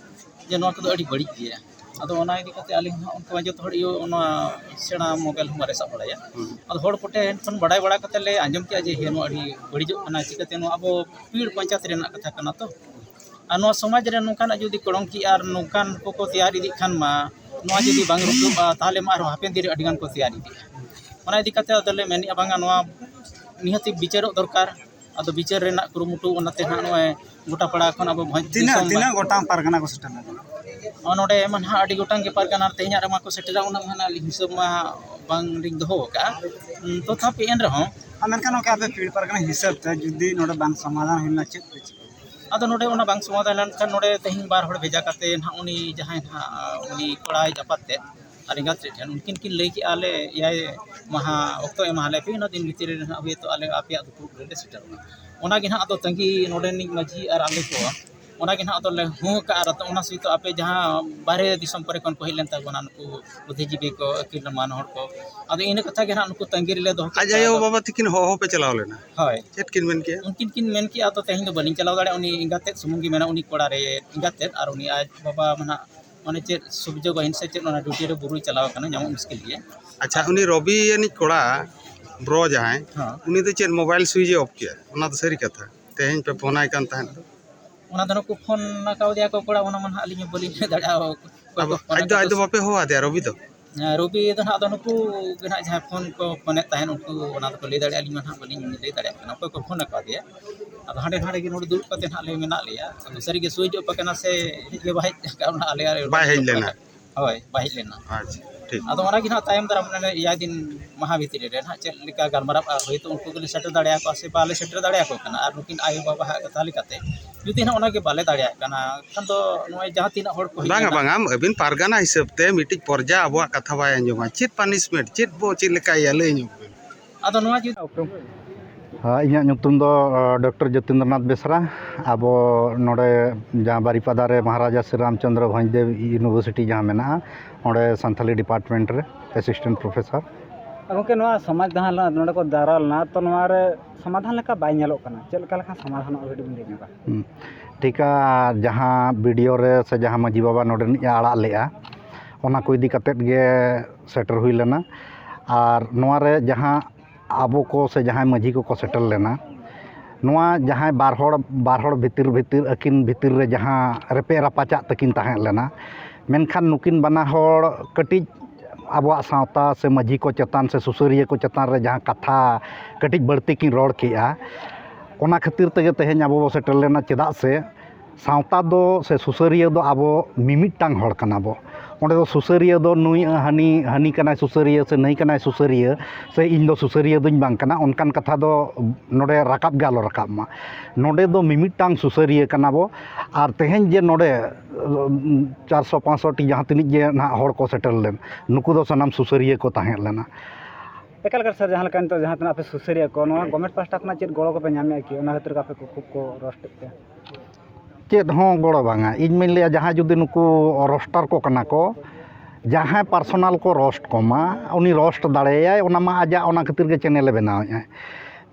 ᱡᱮ ᱱᱚᱣᱟ ᱠᱚᱫᱚ ᱟᱹᱰᱤ ᱵᱟᱹᱲᱤᱡ ᱜᱮᱭᱟ᱾ ᱟᱫᱚ ᱚᱱᱟ ᱤᱫᱤ ᱠᱟᱛᱮ ᱟᱹᱞᱤᱧ ᱦᱚᱸ ᱚᱱᱠᱟ ᱡᱚᱛᱚ ᱦᱚᱲ ᱤᱭᱟᱹ ᱚᱱᱟ ᱥᱮᱬᱟ ᱢᱳᱵᱟᱭᱤᱞ ᱦᱚᱸ ᱵᱟᱞᱮ ᱥᱟᱵ ᱵᱟᱲᱟᱭᱟ᱾ ᱦᱮᱸ᱾ ᱟᱫᱚ ᱦᱚᱲ ᱠᱚᱴᱷᱮᱱ ᱠᱷᱚᱱ ᱵᱟᱲᱟᱭ ᱵᱟᱲᱟ ᱠᱟᱛᱮ ᱞᱮ ᱟᱸᱡᱚᱢ ᱠᱮᱜᱼᱟ ᱡᱮ ᱦᱮᱸ, ᱱᱚᱣᱟ ᱟᱹᱰᱤ ᱵᱟᱹᱲᱤᱡᱚᱜ ᱠᱟᱱᱟ᱾ ᱪᱤᱠᱟᱹᱛᱮ ᱱᱚᱣᱟ ᱟᱵᱚ ᱯᱤᱲ ᱯᱚᱧᱪᱟᱭᱮᱛ ᱨᱮᱱᱟᱜ ᱠᱟᱛᱷᱟ ᱠᱟᱱᱟ ᱛᱚ᱾ ᱟᱨ ᱱᱚᱣᱟ ᱥᱚᱢᱟᱡᱽ ᱨᱮ ᱱᱚᱝᱠᱟᱱᱟᱜ ᱡᱩᱫᱤ ᱠᱚᱲᱚᱝᱠᱤ ᱟᱨ ᱱᱚᱝᱠᱟᱱ ᱠᱚᱠᱚ ᱛᱮᱭᱟᱨ ᱤᱫᱤᱜ ᱠᱷᱟᱱ ᱢᱟ, ᱱᱚᱣᱟ ᱡᱩᱫᱤ ᱵᱟᱝ ᱨᱩᱠᱩᱜᱼᱟ, ᱛᱟᱦᱚᱞᱮ ᱢᱟ ᱟᱨᱦᱚᱸ ᱦᱟᱯᱮᱱ ᱫᱤᱱ ᱨᱮ ᱟᱹᱰᱤ ᱜᱟᱱ ᱠᱚ ᱛᱮᱭᱟᱨ ᱤᱫᱤᱜᱼᱟ᱾ ᱚᱱᱟ ᱤᱫᱤ ᱠᱟᱛᱮ ᱟᱫᱚᱞᱮ ᱢᱮᱱᱮᱫᱼᱟ, ᱵᱟᱝᱟ, ᱱᱚᱣᱟ ᱱᱤᱦᱟᱹᱛᱤ ᱵᱤᱪᱟᱹᱨᱚᱜ ᱫᱚᱨᱠᱟᱨ᱾ ᱟᱫᱚ ᱵᱤᱪᱟᱹᱨ ᱨᱮᱱᱟᱜ ᱠᱩᱨᱩᱢᱩᱴᱩ, ᱚᱱᱟᱛᱮ ᱱᱟᱦᱟᱜ ᱱᱚᱜᱼᱚᱭ ᱜᱚᱴᱟ ᱯᱟᱲᱟ ᱠᱷᱚᱱ ᱟᱵᱚ ᱵᱷᱚᱸᱡᱽ ᱛᱤᱱᱟᱹᱜ, ᱫᱤᱥᱚᱢ ᱛᱤᱱᱟᱹᱜ ᱜᱚᱴᱟᱝ ᱯᱟᱨᱜᱟᱱᱟ ᱠᱚ ᱥᱮᱴᱮᱨ ᱞᱮᱱᱟ? ᱱᱚᱜᱼᱚᱭ ᱱᱚᱰᱮ ᱢᱟ ᱱᱟᱦᱟᱜ ᱟᱹᱰᱤ ᱜᱚᱴᱟᱝ ᱜᱮ ᱯᱟᱨᱜᱟᱱᱟ, ᱛᱮᱦᱮᱧᱟᱜ ᱨᱮᱢᱟ ᱠᱚ ᱥᱮᱴᱮᱨᱟ, ᱩᱱᱟᱹᱜ ᱢᱟ ᱱᱟᱦᱟᱜ ᱟᱹᱞᱤᱧ ᱦᱤᱥᱟᱹᱵ ᱢᱟ ᱵᱟᱝᱞᱤᱧ ᱫᱚᱦᱚ ᱟᱠᱟᱫᱼᱟ᱾ ᱩᱸ, ᱛᱚᱛᱷᱟᱯᱤ ᱮᱱ ᱨᱮᱦᱚᱸ ᱟᱨ ᱢᱮᱱᱠᱷᱟᱱ ᱱᱚᱝᱠᱟ ᱟᱯᱮ ᱯᱤᱲ ᱯᱟᱨᱜᱟᱱᱟ ᱦᱤᱥᱟᱹᱵ ᱛᱮ ᱡᱩᱫᱤ ᱱᱚᱰᱮ ᱵᱟᱝ ᱥᱚᱢᱟᱫᱷᱟᱱ ᱦᱩᱭ ᱞᱮᱱᱟ, ᱪᱮᱫ ᱯᱮ ᱪᱤᱠᱟᱹᱭᱟ? ᱟᱫᱚ ᱱᱚᱰᱮ ᱚᱱᱟ ᱵᱟᱝ ᱥᱚᱢᱟᱫᱷᱟᱱ ᱞᱮᱱᱠᱷᱟᱱ, ᱱᱚᱰᱮ ᱛᱮᱦᱮᱧ ᱵᱟᱨ ᱦᱚᱲ ᱵᱷᱮᱡᱟ ᱠᱟᱛᱮ ᱱᱟᱦᱟᱜ ᱩᱱᱤ ᱡᱟᱦᱟᱸᱭ ᱱᱟᱦᱟᱜ ᱩᱱᱤ ᱠᱚᱲᱟᱭ ᱟᱯᱟᱛ ᱛᱮᱫ ᱟᱨ ᱮᱸᱜᱟᱛ ᱛᱮᱫ ᱴᱷᱮᱱ, ᱩᱱᱠᱤᱱ ᱠᱤᱱ ᱞᱟᱹᱭ ᱠᱮᱜᱼᱟ, "ᱟᱞᱮ ᱮᱭᱟᱭ ᱢᱟᱦᱟ ᱚᱠᱛᱚ ᱮᱢᱟ ᱞᱮ ᱯᱮ, ᱤᱱᱟᱹ ᱫᱤᱱ ᱵᱷᱤᱛᱤᱨ ᱨᱮ ᱱᱟᱦᱟᱜ ᱦᱳᱭᱛᱳ ᱟᱞᱮ ᱟᱯᱮᱭᱟᱜ ᱫᱩᱯᱲᱩᱵ ᱨᱮᱞᱮ ᱥᱮᱴᱮᱨᱚᱜᱼᱟ᱾" ᱚᱱᱟ ᱜᱮ ᱱᱟᱦᱟᱜ ᱟᱫᱚ ᱛᱟᱺᱜᱤ ᱱᱚᱰᱮᱱᱤᱡ ᱢᱟᱹᱡᱷᱤ ᱟᱨ ᱟᱞᱮ ᱠᱚ ᱚᱱᱟᱜᱮ ᱱᱟᱦᱟᱜ ᱟᱫᱚᱞᱮ ᱦᱩᱸ ᱟᱠᱟᱫᱼᱟ᱾ ᱟᱨ ᱚᱱᱟ ᱥᱚᱦᱤᱛ ᱟᱯᱮ ᱡᱟᱦᱟᱸ ᱵᱟᱦᱨᱮ ᱫᱤᱥᱚᱢ ᱠᱚᱨᱮ ᱠᱷᱚᱱ ᱠᱚ ᱦᱮᱡ ᱞᱮᱱ ᱛᱟᱵᱚᱱᱟ, ᱱᱩᱠᱩ ᱵᱩᱫᱽᱫᱷᱤᱡᱤᱵᱤ ᱠᱚ, ᱟᱹᱠᱤᱞ ᱢᱟᱱ ᱦᱚᱲ ᱠᱚ, ᱟᱫᱚ ᱤᱱᱟᱹ ᱠᱟᱛᱷᱟ ᱜᱮ ᱱᱟᱦᱟᱜ ᱱᱩᱠᱩ ᱛᱟᱺᱜᱤ ᱨᱮᱞᱮ ᱫᱚᱦᱚ ᱠᱮᱫ ᱟᱡ ᱠᱚᱣᱟ᱾ ᱟᱭᱳ ᱟᱫᱚ ᱵᱟᱵᱟ ᱛᱤᱠᱤᱱ ᱦᱚᱦᱚ ᱯᱮ ᱪᱟᱞᱟᱣ ᱞᱮᱱᱟ? ᱦᱳᱭ᱾ ᱪᱮᱫ ᱠᱤᱱ ᱢᱮᱱ ᱠᱮᱜᱼᱟ? ᱩᱱᱠᱤᱱ ᱠᱤᱱ ᱢᱮᱱ ᱠᱮᱜᱼᱟ, "ᱟᱫᱚ ᱛᱮᱦᱮᱧ ᱫᱚ ᱵᱟᱹᱞᱤᱧ ᱪᱟᱞᱟᱣ ᱫᱟᱲᱮᱭᱟᱜᱼᱟ, ᱩᱱᱤ ᱮᱸᱜᱟᱛ ᱛᱮᱫ ᱥᱩᱢᱩᱝ ᱜᱮ ᱢᱮᱱᱟᱜᱼᱟ, ᱩᱱᱤ ᱠᱚᱲᱟ ᱨᱮ ᱮᱸᱜᱟᱛ ᱛᱮᱫ, ᱟᱨ ᱩᱱᱤ ᱟᱡ ᱵᱟᱵᱟ ᱢᱟ ᱱᱟᱦᱟᱜ ᱢᱟᱱᱮ ᱪᱮᱫ ᱥᱩᱵᱤᱫᱷᱟ ᱵᱟᱹᱦᱤᱱ ᱥᱮ ᱪᱮᱫ ᱚᱱᱟ ᱰᱤᱭᱩᱴᱤ ᱨᱮ ᱵᱩᱨᱩᱭ ᱪᱟᱞᱟᱣ ᱟᱠᱟᱱᱟ, ᱧᱟᱢᱚᱜ ᱢᱩᱥᱠᱤᱞ ᱜᱮᱭᱟ᱾" ᱟᱪᱪᱷᱟ, ᱩᱱᱤ ᱨᱚᱵᱤ ᱟᱹᱱᱤᱡ ᱠᱚᱲᱟ ᱵᱨᱚᱡᱽ ᱡᱟᱦᱟᱸᱭ, ᱦᱚᱸ᱾ ᱩᱱᱤ ᱫᱚ ᱪᱮᱫ ᱢᱳᱵᱟᱭᱤᱞ ᱥᱩᱭᱤᱪ ᱮ ᱚᱯᱷ ᱠᱮᱜᱼᱟ? ᱚᱱᱟ ᱫᱚ ᱥᱟᱹᱨᱤ ᱠᱟᱛᱷᱟ? ᱛᱮᱦᱮᱧ ᱯᱮ ᱯᱷᱳᱱ ᱟᱭ ᱠᱟᱱ ᱛᱟᱦᱮᱸᱫ ᱫᱚ? ᱚᱱᱟ ᱫᱚ ᱱᱩᱠᱩ ᱯᱷᱳᱱ ᱟᱠᱟᱣᱫᱮᱭᱟ ᱠᱚ ᱠᱚᱲᱟ, ᱚᱱᱟ ᱢᱟ ᱱᱟᱦᱟᱜ ᱟᱹᱞᱤᱧ ᱦᱚᱸ ᱵᱟᱹᱞᱤᱧ ᱞᱟᱹᱭ ᱫᱟᱲᱮᱭᱟᱜᱼᱟ᱾ ᱚᱠᱚᱭ ᱠᱚ ᱟᱫᱚ ᱯᱷᱳᱱ ᱟᱡ ᱫᱚ, ᱟᱠᱟᱫ ᱟᱡ ᱫᱚ ᱠᱚ᱾ ᱵᱟᱯᱮ ᱦᱚᱦᱚ ᱟᱫᱮᱭᱟ ᱨᱚᱵᱤ ᱫᱚ? ᱦᱮᱸ, ᱨᱚᱵᱤ ᱫᱚ ᱱᱟᱦᱟᱜ ᱟᱫᱚ ᱱᱩᱠᱩ ᱜᱮ ᱱᱟᱦᱟᱜ ᱡᱟᱦᱟᱸᱭ ᱯᱷᱳᱱ ᱠᱚ ᱯᱷᱳᱱᱮᱫ ᱛᱟᱦᱮᱸᱫ, ᱩᱱᱠᱩ ᱚᱱᱟ ᱫᱚᱠᱚ ᱞᱟᱹᱭ ᱫᱟᱲᱮᱭᱟᱜᱼᱟ, ᱟᱹᱞᱤᱧ ᱢᱟ ᱱᱟᱦᱟᱜ ᱵᱟᱹᱞᱤᱧ ᱞᱟᱹᱭ ᱫᱟᱲᱮᱭᱟᱜ ᱠᱟᱱᱟ ᱚᱠᱚᱭ ᱠᱚ ᱯᱷᱳᱱ ᱟᱠᱟᱫᱮᱭᱟ᱾ ᱟᱫᱚ ᱦᱟᱸᱰᱮ ᱱᱟᱸᱰᱮ ᱜᱮ ᱱᱚᱰᱮ ᱫᱩᱲᱩᱵ ᱠᱟᱛᱮ ᱱᱟᱦᱟᱜ ᱞᱮ ᱢᱮᱱᱟᱜ ᱞᱮᱭᱟ᱾ ᱟᱫᱚ ᱥᱟᱹᱨᱤᱜᱮ ᱥᱩᱭᱤᱪ ᱚᱯᱷ ᱟᱠᱟᱱᱟ ᱥᱮ ᱦᱮᱡ ᱜᱮ ᱵᱟᱭ ᱦᱮᱡ ᱟᱠᱟᱱᱟ, ᱚᱱᱟ ᱟᱞᱮᱭᱟᱜ ᱵᱟᱭ ᱦᱮᱡ ᱞᱮᱱᱟ᱾ ᱦᱳᱭ, ᱵᱟᱭ ᱦᱮᱡ ᱞᱮᱱᱟ᱾ ᱟᱪᱪᱷᱟ, ᱴᱷᱤᱠ᱾ ᱟᱫᱚ ᱚᱱᱟ ᱜᱮ ᱱᱟᱦᱟᱜ ᱛᱟᱭᱚᱢ ᱫᱟᱨᱟᱢ ᱚᱱᱟ ᱮᱭᱟᱭ ᱫᱤᱱ ᱢᱟᱦᱟ ᱵᱷᱤᱛᱨᱤ ᱨᱮ ᱱᱟᱦᱟᱜ ᱪᱮᱫ ᱞᱮᱠᱟ ᱜᱟᱞᱢᱟᱨᱟᱜᱼᱟ, ᱦᱳᱭᱛᱳ ᱩᱱᱠᱩ ᱜᱮᱞᱮ ᱥᱮᱴᱮᱨ ᱫᱟᱲᱮᱭᱟᱠᱚᱣᱟ ᱥᱮ ᱵᱟᱞᱮ ᱥᱮᱴᱮᱨ ᱫᱟᱲᱮᱭᱟᱠᱚ ᱠᱟᱱᱟ᱾ ᱟᱨ ᱱᱩᱠᱤᱱ ᱟᱭᱳ ᱵᱟᱵᱟᱣᱟᱜ ᱠᱟᱛᱷᱟ ᱞᱮᱠᱟᱛᱮ ᱡᱩᱫᱤ ᱱᱟᱦᱟᱜ ᱚᱱᱟ ᱜᱮ ᱵᱟᱞᱮ ᱫᱟᱲᱮᱭᱟᱜ ᱠᱟᱱᱟ, ᱮᱱᱠᱷᱟᱱ ᱫᱚ ᱱᱚᱜᱼᱚᱭ ᱡᱟᱦᱟᱸ ᱛᱤᱱᱟᱹᱜ ᱦᱚᱲ ᱠᱚ ᱦᱮᱡ ᱵᱟᱝᱟ, ᱞᱮᱱᱟ᱾ ᱵᱟᱝᱟ, ᱟᱹᱵᱤᱱ ᱯᱟᱨᱜᱟᱱᱟ ᱦᱤᱥᱟᱹᱵ ᱛᱮ ᱢᱤᱫᱴᱤᱡ ᱯᱚᱨᱡᱟ ᱟᱵᱚᱣᱟᱜ ᱠᱟᱛᱷᱟ ᱵᱟᱭ ᱟᱸᱡᱚᱢᱟ᱾ ᱪᱮᱫ ᱯᱟᱱᱤᱥᱢᱮᱱᱴ, ᱪᱮᱫ ᱵᱚ, ᱪᱮᱫ ᱞᱮᱠᱟᱭᱟ, ᱞᱟᱹᱭ ᱧᱚᱜ ᱵᱤᱱ᱾ ᱟᱫᱚ ᱱᱚᱣᱟ ᱡᱩᱫᱤ ᱦᱮᱸ, ᱤᱧᱟᱹᱜ ᱧᱩᱛᱩᱢ ᱫᱚ, ᱟᱸ, ᱰᱚᱠᱴᱚᱨ ᱡᱚᱛᱤᱱᱫᱨᱚᱱᱟᱛᱷ ᱵᱮᱥᱨᱟ᱾ ᱟᱵᱚ ᱱᱚᱰᱮ ᱡᱟᱦᱟᱸ ᱵᱟᱨᱤᱯᱟᱫᱟ ᱨᱮ ᱢᱚᱦᱟᱨᱟᱡᱟ ᱥᱨᱤ ᱨᱟᱢᱪᱚᱸᱫᱽᱨᱚ ᱵᱷᱚᱸᱡᱽᱫᱮᱵᱽ ᱤᱭᱩᱱᱤᱵᱷᱟᱨᱥᱤᱴᱤ ᱡᱟᱦᱟᱸ ᱢᱮᱱᱟᱜᱼᱟ, ᱚᱸᱰᱮ ᱥᱟᱱᱛᱷᱟᱞᱤ ᱰᱤᱯᱟᱨᱴᱢᱮᱱᱴ ᱨᱮ ᱮᱥᱤᱥᱴᱮᱱᱴ ᱯᱨᱚᱯᱷᱮᱥᱚᱨ᱾ ᱜᱚᱢᱠᱮ, ᱱᱚᱣᱟ ᱥᱚᱢᱟᱡᱽ ᱫᱟᱦᱟᱱ ᱱᱚᱰᱮ ᱠᱚ ᱡᱟᱣᱨᱟ ᱞᱮᱱᱟ, ᱛᱚ ᱱᱚᱣᱟ ᱨᱮ ᱥᱚᱢᱟᱫᱷᱟᱱ ᱞᱮᱠᱟ ᱵᱟᱭ ᱧᱮᱞᱚᱜ ᱠᱟᱱᱟ, ᱪᱮᱫ ᱞᱮᱠᱟ ᱞᱮᱠᱷᱟᱱ ᱥᱚᱢᱟᱫᱷᱟᱱᱚᱜᱼᱟ, ᱠᱟᱹᱴᱤᱡ ᱵᱤᱱ ᱞᱟᱹᱭ ᱧᱚᱜᱟ? ᱦᱩᱸ᱾ ᱴᱷᱤᱠᱟ, ᱡᱟᱦᱟᱸ ᱵᱤ ᱰᱤ ᱳ ᱨᱮ ᱥᱮ ᱡᱟᱦᱟᱸ ᱢᱟᱹᱡᱷᱤ ᱵᱟᱵᱟ ᱱᱚᱰᱮᱱᱤᱡ ᱮ ᱟᱲᱟᱜ ᱞᱮᱜᱼᱟ, ᱚᱱᱟ ᱠᱚ ᱤᱫᱤ ᱠᱟᱛᱮᱫ ᱜᱮ ᱥᱮᱴᱮᱨ ᱦᱩᱭ ᱞᱮᱱᱟ᱾ ᱟᱨ ᱱᱚᱣᱟ ᱨᱮ ᱡᱟᱦᱟᱸ ᱟᱵᱚ ᱠᱚ ᱥᱮ ᱡᱟᱦᱟᱸᱭ ᱢᱟᱹᱡᱷᱤ ᱠᱚᱠᱚ ᱥᱮᱴᱮᱨ ᱞᱮᱱᱟ, ᱱᱚᱣᱟ ᱡᱟᱦᱟᱸᱭ ᱵᱟᱨ ᱦᱚᱲ, ᱵᱟᱨ ᱦᱚᱲ ᱵᱷᱤᱛᱤᱨ, ᱵᱷᱤᱛᱤᱨ, ᱟᱹᱠᱤᱱ ᱵᱷᱤᱛᱤᱨ ᱨᱮ ᱡᱟᱦᱟᱸ ᱨᱮᱯᱮᱡ ᱨᱟᱯᱟᱪᱟᱜ ᱛᱟᱹᱠᱤᱱ ᱛᱟᱦᱮᱸ ᱞᱮᱱᱟ, ᱢᱮᱱᱠᱷᱟᱱ ᱱᱩᱠᱤᱱ ᱵᱟᱱᱟ ᱦᱚᱲ ᱠᱟᱹᱴᱤᱡ ᱟᱵᱚᱣᱟᱜ ᱥᱟᱶᱛᱟ ᱥᱮ ᱢᱟᱹᱡᱷᱤ ᱠᱚ ᱪᱮᱛᱟᱱ ᱥᱮ ᱥᱩᱥᱟᱹᱨᱤᱭᱟᱹ ᱠᱚ ᱪᱮᱛᱟᱱ ᱨᱮ ᱡᱟᱦᱟᱸ ᱠᱟᱛᱷᱟ ᱠᱟᱹᱴᱤᱡ ᱵᱟᱹᱲᱛᱤ ᱠᱤᱱ ᱨᱚᱲ ᱠᱮᱜᱼᱟ, ᱚᱱᱟ ᱠᱷᱟᱹᱛᱤᱨ ᱛᱮᱜᱮ ᱛᱮᱦᱮᱧ ᱟᱵᱚ ᱵᱚ ᱥᱮᱴᱮᱨ ᱞᱮᱱᱟ᱾ ᱪᱮᱫᱟᱜ ᱥᱮ ᱥᱟᱶᱛᱟ ᱫᱚ ᱥᱮ ᱥᱩᱥᱟᱹᱨᱤᱭᱟᱹ ᱫᱚ ᱟᱵᱚ ᱢᱤᱢᱤᱫᱴᱟᱝ ᱦᱚᱲ ᱠᱟᱱᱟ ᱵᱚ᱾ ᱚᱸᱰᱮ ᱫᱚ ᱥᱩᱥᱟᱹᱨᱤᱭᱟᱹ ᱫᱚ ᱱᱩᱭ ᱦᱟᱹᱱᱤ, ᱦᱟᱹᱱᱤ ᱠᱟᱱᱟᱭ ᱥᱩᱥᱟᱹᱨᱤᱭᱟᱹ ᱥᱮ ᱱᱟᱹᱭ ᱠᱟᱱᱟᱭ ᱥᱩᱥᱟᱹᱨᱤᱭᱟᱹ ᱥᱮ ᱤᱧ ᱫᱚ ᱥᱩᱥᱟᱹᱨᱤᱭᱟᱹ ᱫᱚᱧ ᱵᱟᱝ ᱠᱟᱱᱟ, ᱚᱱᱠᱟᱱ ᱠᱟᱛᱷᱟ ᱫᱚ ᱱᱚᱰᱮ ᱨᱟᱠᱟᱵ ᱜᱮ ᱟᱞᱚ ᱨᱟᱠᱟᱵ ᱢᱟ᱾ ᱱᱚᱰᱮ ᱫᱚ ᱢᱤᱢᱤᱫᱴᱟᱝ ᱥᱩᱥᱟᱹᱨᱤᱭᱟᱹ ᱠᱟᱱᱟ ᱵᱚ᱾ ᱟᱨ ᱛᱮᱦᱮᱧ ᱡᱮ ᱱᱚᱰᱮ, ᱩᱢ, ᱪᱟᱨᱥᱚ ᱯᱟᱸᱪᱥᱚ ᱴᱤ ᱡᱟᱦᱟᱸ ᱛᱤᱱᱟᱹᱜ ᱜᱮ ᱱᱟᱦᱟᱜ ᱦᱚᱲ ᱠᱚ ᱥᱮᱴᱮᱨ ᱞᱮᱱ, ᱱᱩᱠᱩ ᱫᱚ ᱥᱟᱱᱟᱢ ᱥᱩᱥᱟᱹᱨᱤᱭᱟᱹ ᱠᱚ ᱛᱟᱦᱮᱸ ᱞᱮᱱᱟ᱾ ᱮᱠᱟᱞ ᱮᱠᱟᱞ ᱥᱟᱨ, ᱡᱟᱦᱟᱸ ᱞᱮᱠᱟ ᱱᱤᱛᱚᱜ ᱡᱟᱦᱟᱸ ᱛᱤᱱᱟᱹᱜ ᱟᱯᱮ ᱥᱩᱥᱟᱹᱨᱤᱭᱟᱹ ᱠᱚ, ᱱᱚᱣᱟ ᱜᱚᱵᱷᱢᱮᱱᱴ ᱯᱟᱦᱴᱟ ᱠᱷᱚᱱᱟᱜ ᱪᱮᱫ ᱜᱚᱲᱚ ᱠᱚᱯᱮ ᱧᱟᱢᱮᱫᱼᱟ ᱠᱤ? ᱚᱱᱟ ᱠᱷᱟᱹᱛᱤᱨ ᱜᱮ ᱟᱯᱮ ᱠᱚ ᱠᱷᱩᱵ ᱠᱚ ᱨᱚᱥᱴᱮᱫ ᱯᱮᱭᱟ? ᱪᱮᱫ ᱦᱚᱸ ᱜᱚᱲᱚ ᱵᱟᱝᱟ᱾ ᱤᱧ ᱢᱟᱧ ᱞᱟᱹᱭᱟ, ᱡᱟᱦᱟᱸᱭ ᱡᱩᱫᱤ ᱱᱩᱠᱩ ᱨᱳᱥᱴᱟᱨ ᱠᱚ ᱠᱟᱱᱟ ᱠᱚ, ᱡᱟᱦᱟᱸᱭ ᱯᱟᱨᱥᱚᱱᱟᱞ ᱠᱚ ᱨᱳᱥᱴ ᱠᱚᱢᱟ, ᱩᱱᱤ ᱨᱳᱥᱴ ᱫᱟᱲᱮᱭᱟᱭ, ᱚᱱᱟ ᱢᱟ ᱟᱡᱟᱜ, ᱚᱱᱟ ᱠᱷᱟᱹᱛᱤᱨ ᱜᱮ ᱪᱮᱱᱮᱞᱮ ᱵᱮᱱᱟᱣᱮᱫᱼᱟᱭ᱾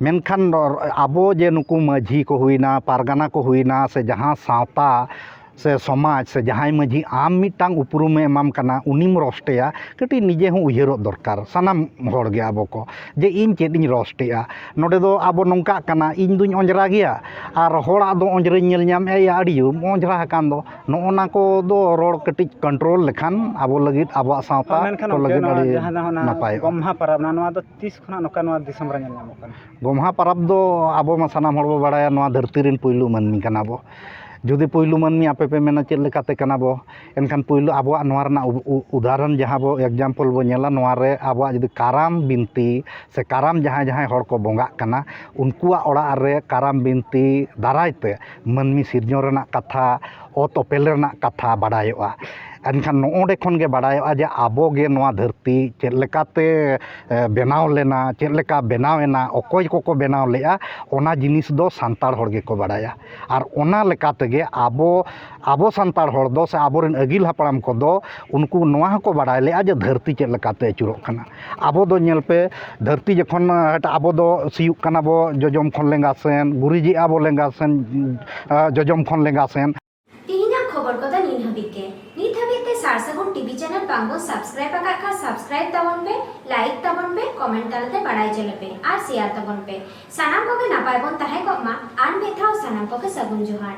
ᱢᱮᱱᱠᱷᱟᱱ ᱟᱵᱚ ᱡᱮ ᱱᱩᱠᱩ ᱢᱟᱹᱡᱷᱤ ᱠᱚ ᱦᱩᱭᱱᱟ, ᱯᱟᱨᱜᱟᱱᱟ ᱠᱚ ᱦᱩᱭᱱᱟ, ᱥᱮ ᱡᱟᱦᱟᱸ ᱥᱟᱶᱛᱟ ᱥᱮ ᱥᱚᱢᱟᱡᱽ ᱥᱮ ᱡᱟᱦᱟᱸᱭ ᱢᱟᱹᱡᱷᱤ ᱟᱢ ᱢᱤᱫᱴᱟᱝ ᱩᱯᱨᱩᱢᱮ ᱮᱢᱟᱢ ᱠᱟᱱᱟ, ᱩᱱᱤᱢ ᱨᱳᱥᱴᱮᱭᱟ, ᱠᱟᱹᱴᱤᱡ ᱱᱤᱡᱮ ᱦᱚᱸ ᱩᱭᱦᱟᱹᱨᱚᱜ ᱫᱚᱨᱠᱟᱨ ᱥᱟᱱᱟᱢ ᱦᱚᱲ ᱜᱮ ᱟᱵᱚ ᱠᱚ, ᱡᱮ ᱤᱧ ᱪᱮᱫ ᱤᱧ ᱨᱳᱥᱴᱮᱜᱼᱟ᱾ ᱱᱚᱰᱮ ᱫᱚ ᱟᱵᱚ ᱱᱚᱝᱠᱟᱜ ᱠᱟᱱᱟ, ᱤᱧ ᱫᱩᱧ ᱚᱸᱡᱽᱨᱟ ᱜᱮᱭᱟ ᱟᱨ ᱦᱚᱲᱟᱜ ᱫᱚ ᱚᱸᱡᱽᱨᱟᱧ ᱧᱮᱞ ᱧᱟᱢᱮᱫᱼᱟ, ᱭᱟ ᱟᱹᱰᱤ ᱚᱸᱡᱽᱨᱟ ᱟᱠᱟᱱ ᱫᱚ᱾ ᱱᱚᱜᱼᱚ ᱱᱟ ᱠᱚᱫᱚ ᱨᱚᱲ ᱠᱟᱹᱴᱤᱡ ᱠᱚᱱᱴᱨᱳᱞ ᱞᱮᱠᱷᱟᱱ ᱟᱵᱚ ᱞᱟᱹᱜᱤᱫ, ᱟᱵᱚᱣᱟᱜ ᱥᱟᱶᱛᱟ ᱢᱮᱱᱠᱷᱟᱱ ᱠᱚ ᱜᱚᱢᱠᱮ, ᱞᱟᱹᱜᱤᱫ ᱱᱚᱣᱟ ᱟᱹᱰᱤ ᱡᱟᱦᱟᱸ ᱫᱚ ᱚᱱᱟ ᱱᱟᱯᱟᱭᱚᱜᱼᱟ᱾ ᱜᱚᱢᱦᱟ ᱯᱟᱨᱟᱵᱽ, ᱱᱚᱣᱟ, ᱱᱚᱣᱟ ᱫᱚ ᱛᱤᱥ ᱠᱷᱚᱱᱟᱜ ᱱᱚᱝᱠᱟ ᱱᱚᱣᱟ ᱫᱤᱥᱚᱢ ᱨᱮ ᱧᱮᱞ ᱧᱟᱢᱚᱜ ᱠᱟᱱᱟ? ᱜᱚᱢᱦᱟ ᱯᱟᱨᱟᱵᱽ ᱫᱚ ᱟᱵᱚ ᱢᱟ ᱥᱟᱱᱟᱢ ᱦᱚᱲ ᱵᱚ ᱵᱟᱲᱟᱭᱟ, ᱱᱚᱣᱟ ᱫᱷᱟᱹᱨᱛᱤ ᱨᱮᱱ ᱯᱩᱭᱞᱩ ᱢᱟᱹᱱᱢᱤ ᱠᱟᱱᱟ ᱵᱚ᱾ ᱡᱩᱫᱤ ᱯᱩᱭᱞᱩ ᱢᱟᱹᱱᱢᱤ ᱟᱯᱮ ᱯᱮ ᱢᱮᱱᱟ ᱪᱮᱫ ᱞᱮᱠᱟᱛᱮ ᱠᱟᱱᱟ ᱵᱚ, ᱮᱱᱠᱷᱟᱱ ᱯᱩᱭᱞᱩ ᱟᱵᱚᱣᱟᱜ ᱱᱚᱣᱟ ᱨᱮᱱᱟᱜ ᱩ-, ᱩ-, ᱩᱫᱟᱦᱚᱨᱚᱱ ᱡᱟᱦᱟᱸ ᱵᱚ example ᱵᱚ ᱧᱮᱞᱟ, ᱱᱚᱣᱟ ᱨᱮ ᱟᱵᱚᱣᱟᱜ ᱡᱩᱫᱤ ᱠᱟᱨᱟᱢ ᱵᱤᱱᱛᱤ ᱥᱮ ᱠᱟᱨᱟᱢ ᱡᱟᱦᱟᱸᱭ ᱡᱟᱦᱟᱸᱭ ᱦᱚᱲ ᱠᱚ ᱵᱚᱸᱜᱟᱜ ᱠᱟᱱᱟ, ᱩᱱᱠᱩᱣᱟᱜ ᱚᱲᱟᱜ ᱨᱮ ᱠᱟᱨᱟᱢ ᱵᱤᱱᱛᱤ ᱫᱟᱨᱟᱭ ᱛᱮ ᱢᱟᱹᱱᱢᱤ ᱥᱤᱨᱡᱚᱱ ᱨᱮᱱᱟᱜ ᱠᱟᱛᱷᱟ, ᱚᱛ ᱚᱯᱮᱞ ᱨᱮᱱᱟᱜ ᱠᱟᱛᱷᱟ ᱵᱟᱰᱟᱭᱚᱜᱼᱟ᱾ ᱮᱱᱠᱷᱟᱱ ᱱᱚᱜᱼᱚᱸᱰᱮ ᱠᱷᱚᱱ ᱜᱮ ᱵᱟᱰᱟᱭᱚᱜᱼᱟ ᱡᱮ ᱟᱵᱚ ᱜᱮ ᱱᱚᱣᱟ ᱫᱷᱟᱹᱨᱛᱤ ᱪᱮᱫ ᱞᱮᱠᱟᱛᱮ, ᱮ, ᱵᱮᱱᱟᱣ ᱞᱮᱱᱟ, ᱪᱮᱫ ᱞᱮᱠᱟ ᱵᱮᱱᱟᱣ ᱮᱱᱟ, ᱚᱠᱚᱭ ᱠᱚᱠᱚ ᱵᱮᱱᱟᱣ ᱞᱮᱜᱼᱟ, ᱚᱱᱟ ᱡᱤᱱᱤᱥ ᱫᱚ ᱥᱟᱱᱛᱟᱲ ᱦᱚᱲ ᱜᱮᱠᱚ ᱵᱟᱰᱟᱭᱟ᱾ ᱟᱨ ᱚᱱᱟ ᱞᱮᱠᱟ ᱛᱮᱜᱮ ᱟᱵᱚ, ᱟᱵᱚ ᱥᱟᱱᱛᱟᱲ ᱦᱚᱲ ᱫᱚ ᱥᱮ ᱟᱵᱚᱨᱮᱱ ᱟᱹᱜᱤᱞ ᱦᱟᱯᱲᱟᱢ ᱠᱚᱫᱚ ᱩᱱᱠᱩ ᱱᱚᱣᱟ ᱦᱚᱸᱠᱚ ᱵᱟᱰᱟᱭ ᱞᱮᱜᱼᱟ ᱡᱮ ᱫᱷᱟᱹᱨᱛᱤ ᱪᱮᱫ ᱞᱮᱠᱟᱛᱮ ᱟᱹᱪᱩᱨᱚᱜ ᱠᱟᱱᱟ᱾ ᱟᱵᱚ ᱫᱚ ᱧᱮᱞ ᱯᱮ, ᱫᱷᱟᱹᱨᱛᱤ ᱡᱚᱠᱷᱚᱱ, ᱮ, ᱟᱵᱚ ᱫᱚ ᱥᱤᱭᱩᱜ ᱠᱟᱱᱟ ᱵᱚ ᱡᱚᱡᱚᱢ ᱠᱷᱚᱱ ᱞᱮᱸᱜᱟ ᱥᱮᱱ, ᱜᱩᱨᱤᱡᱮᱜᱼᱟ ᱵᱚ ᱞᱮᱸᱜᱟ ᱥᱮᱱ, ᱮ, ᱡᱚᱡᱚᱢ ᱠᱷᱚᱱ ᱞᱮᱸᱜᱟ ᱥᱮᱱ᱾ ᱛᱮᱦᱮᱧᱟᱜ ᱠᱷᱚᱵᱚᱨ ᱠᱚᱫᱚ ᱱᱤᱱ ᱦᱟᱹᱵᱤᱡ ᱜᱮ᱾ ᱱᱤᱛ ᱦᱟᱹᱵᱤᱡ ᱛᱮ ᱥᱟᱨ ᱥᱟᱹᱜᱩᱱ ᱴᱤᱵᱷᱤ ᱪᱮᱱᱮᱞ ᱵᱟᱝ ᱵᱚᱱ subscribe ᱟᱠᱟᱫ ᱠᱷᱟᱱ subscribe ᱛᱟᱵᱚᱱ ᱯᱮ, like ᱛᱟᱵᱚᱱ ᱯᱮ, comment ᱛᱟᱞᱟᱛᱮ ᱵᱟᱲᱟᱭ ᱦᱚᱪᱚ ᱞᱮᱯᱮ ᱟᱨ share ᱛᱟᱵᱚᱱ ᱯᱮ᱾ ᱥᱟᱱᱟᱢ ᱠᱚᱜᱮ ᱱᱟᱯᱟᱭ ᱵᱚᱱ ᱛᱟᱦᱮᱸ ᱠᱚᱜ ᱢᱟ᱾ ᱟᱨ ᱢᱤᱫ ᱫᱷᱟᱣ ᱥᱟᱱᱟᱢ ᱠᱚᱜᱮ ᱥᱟᱹᱜᱩᱱ ᱡᱚᱦᱟᱨ᱾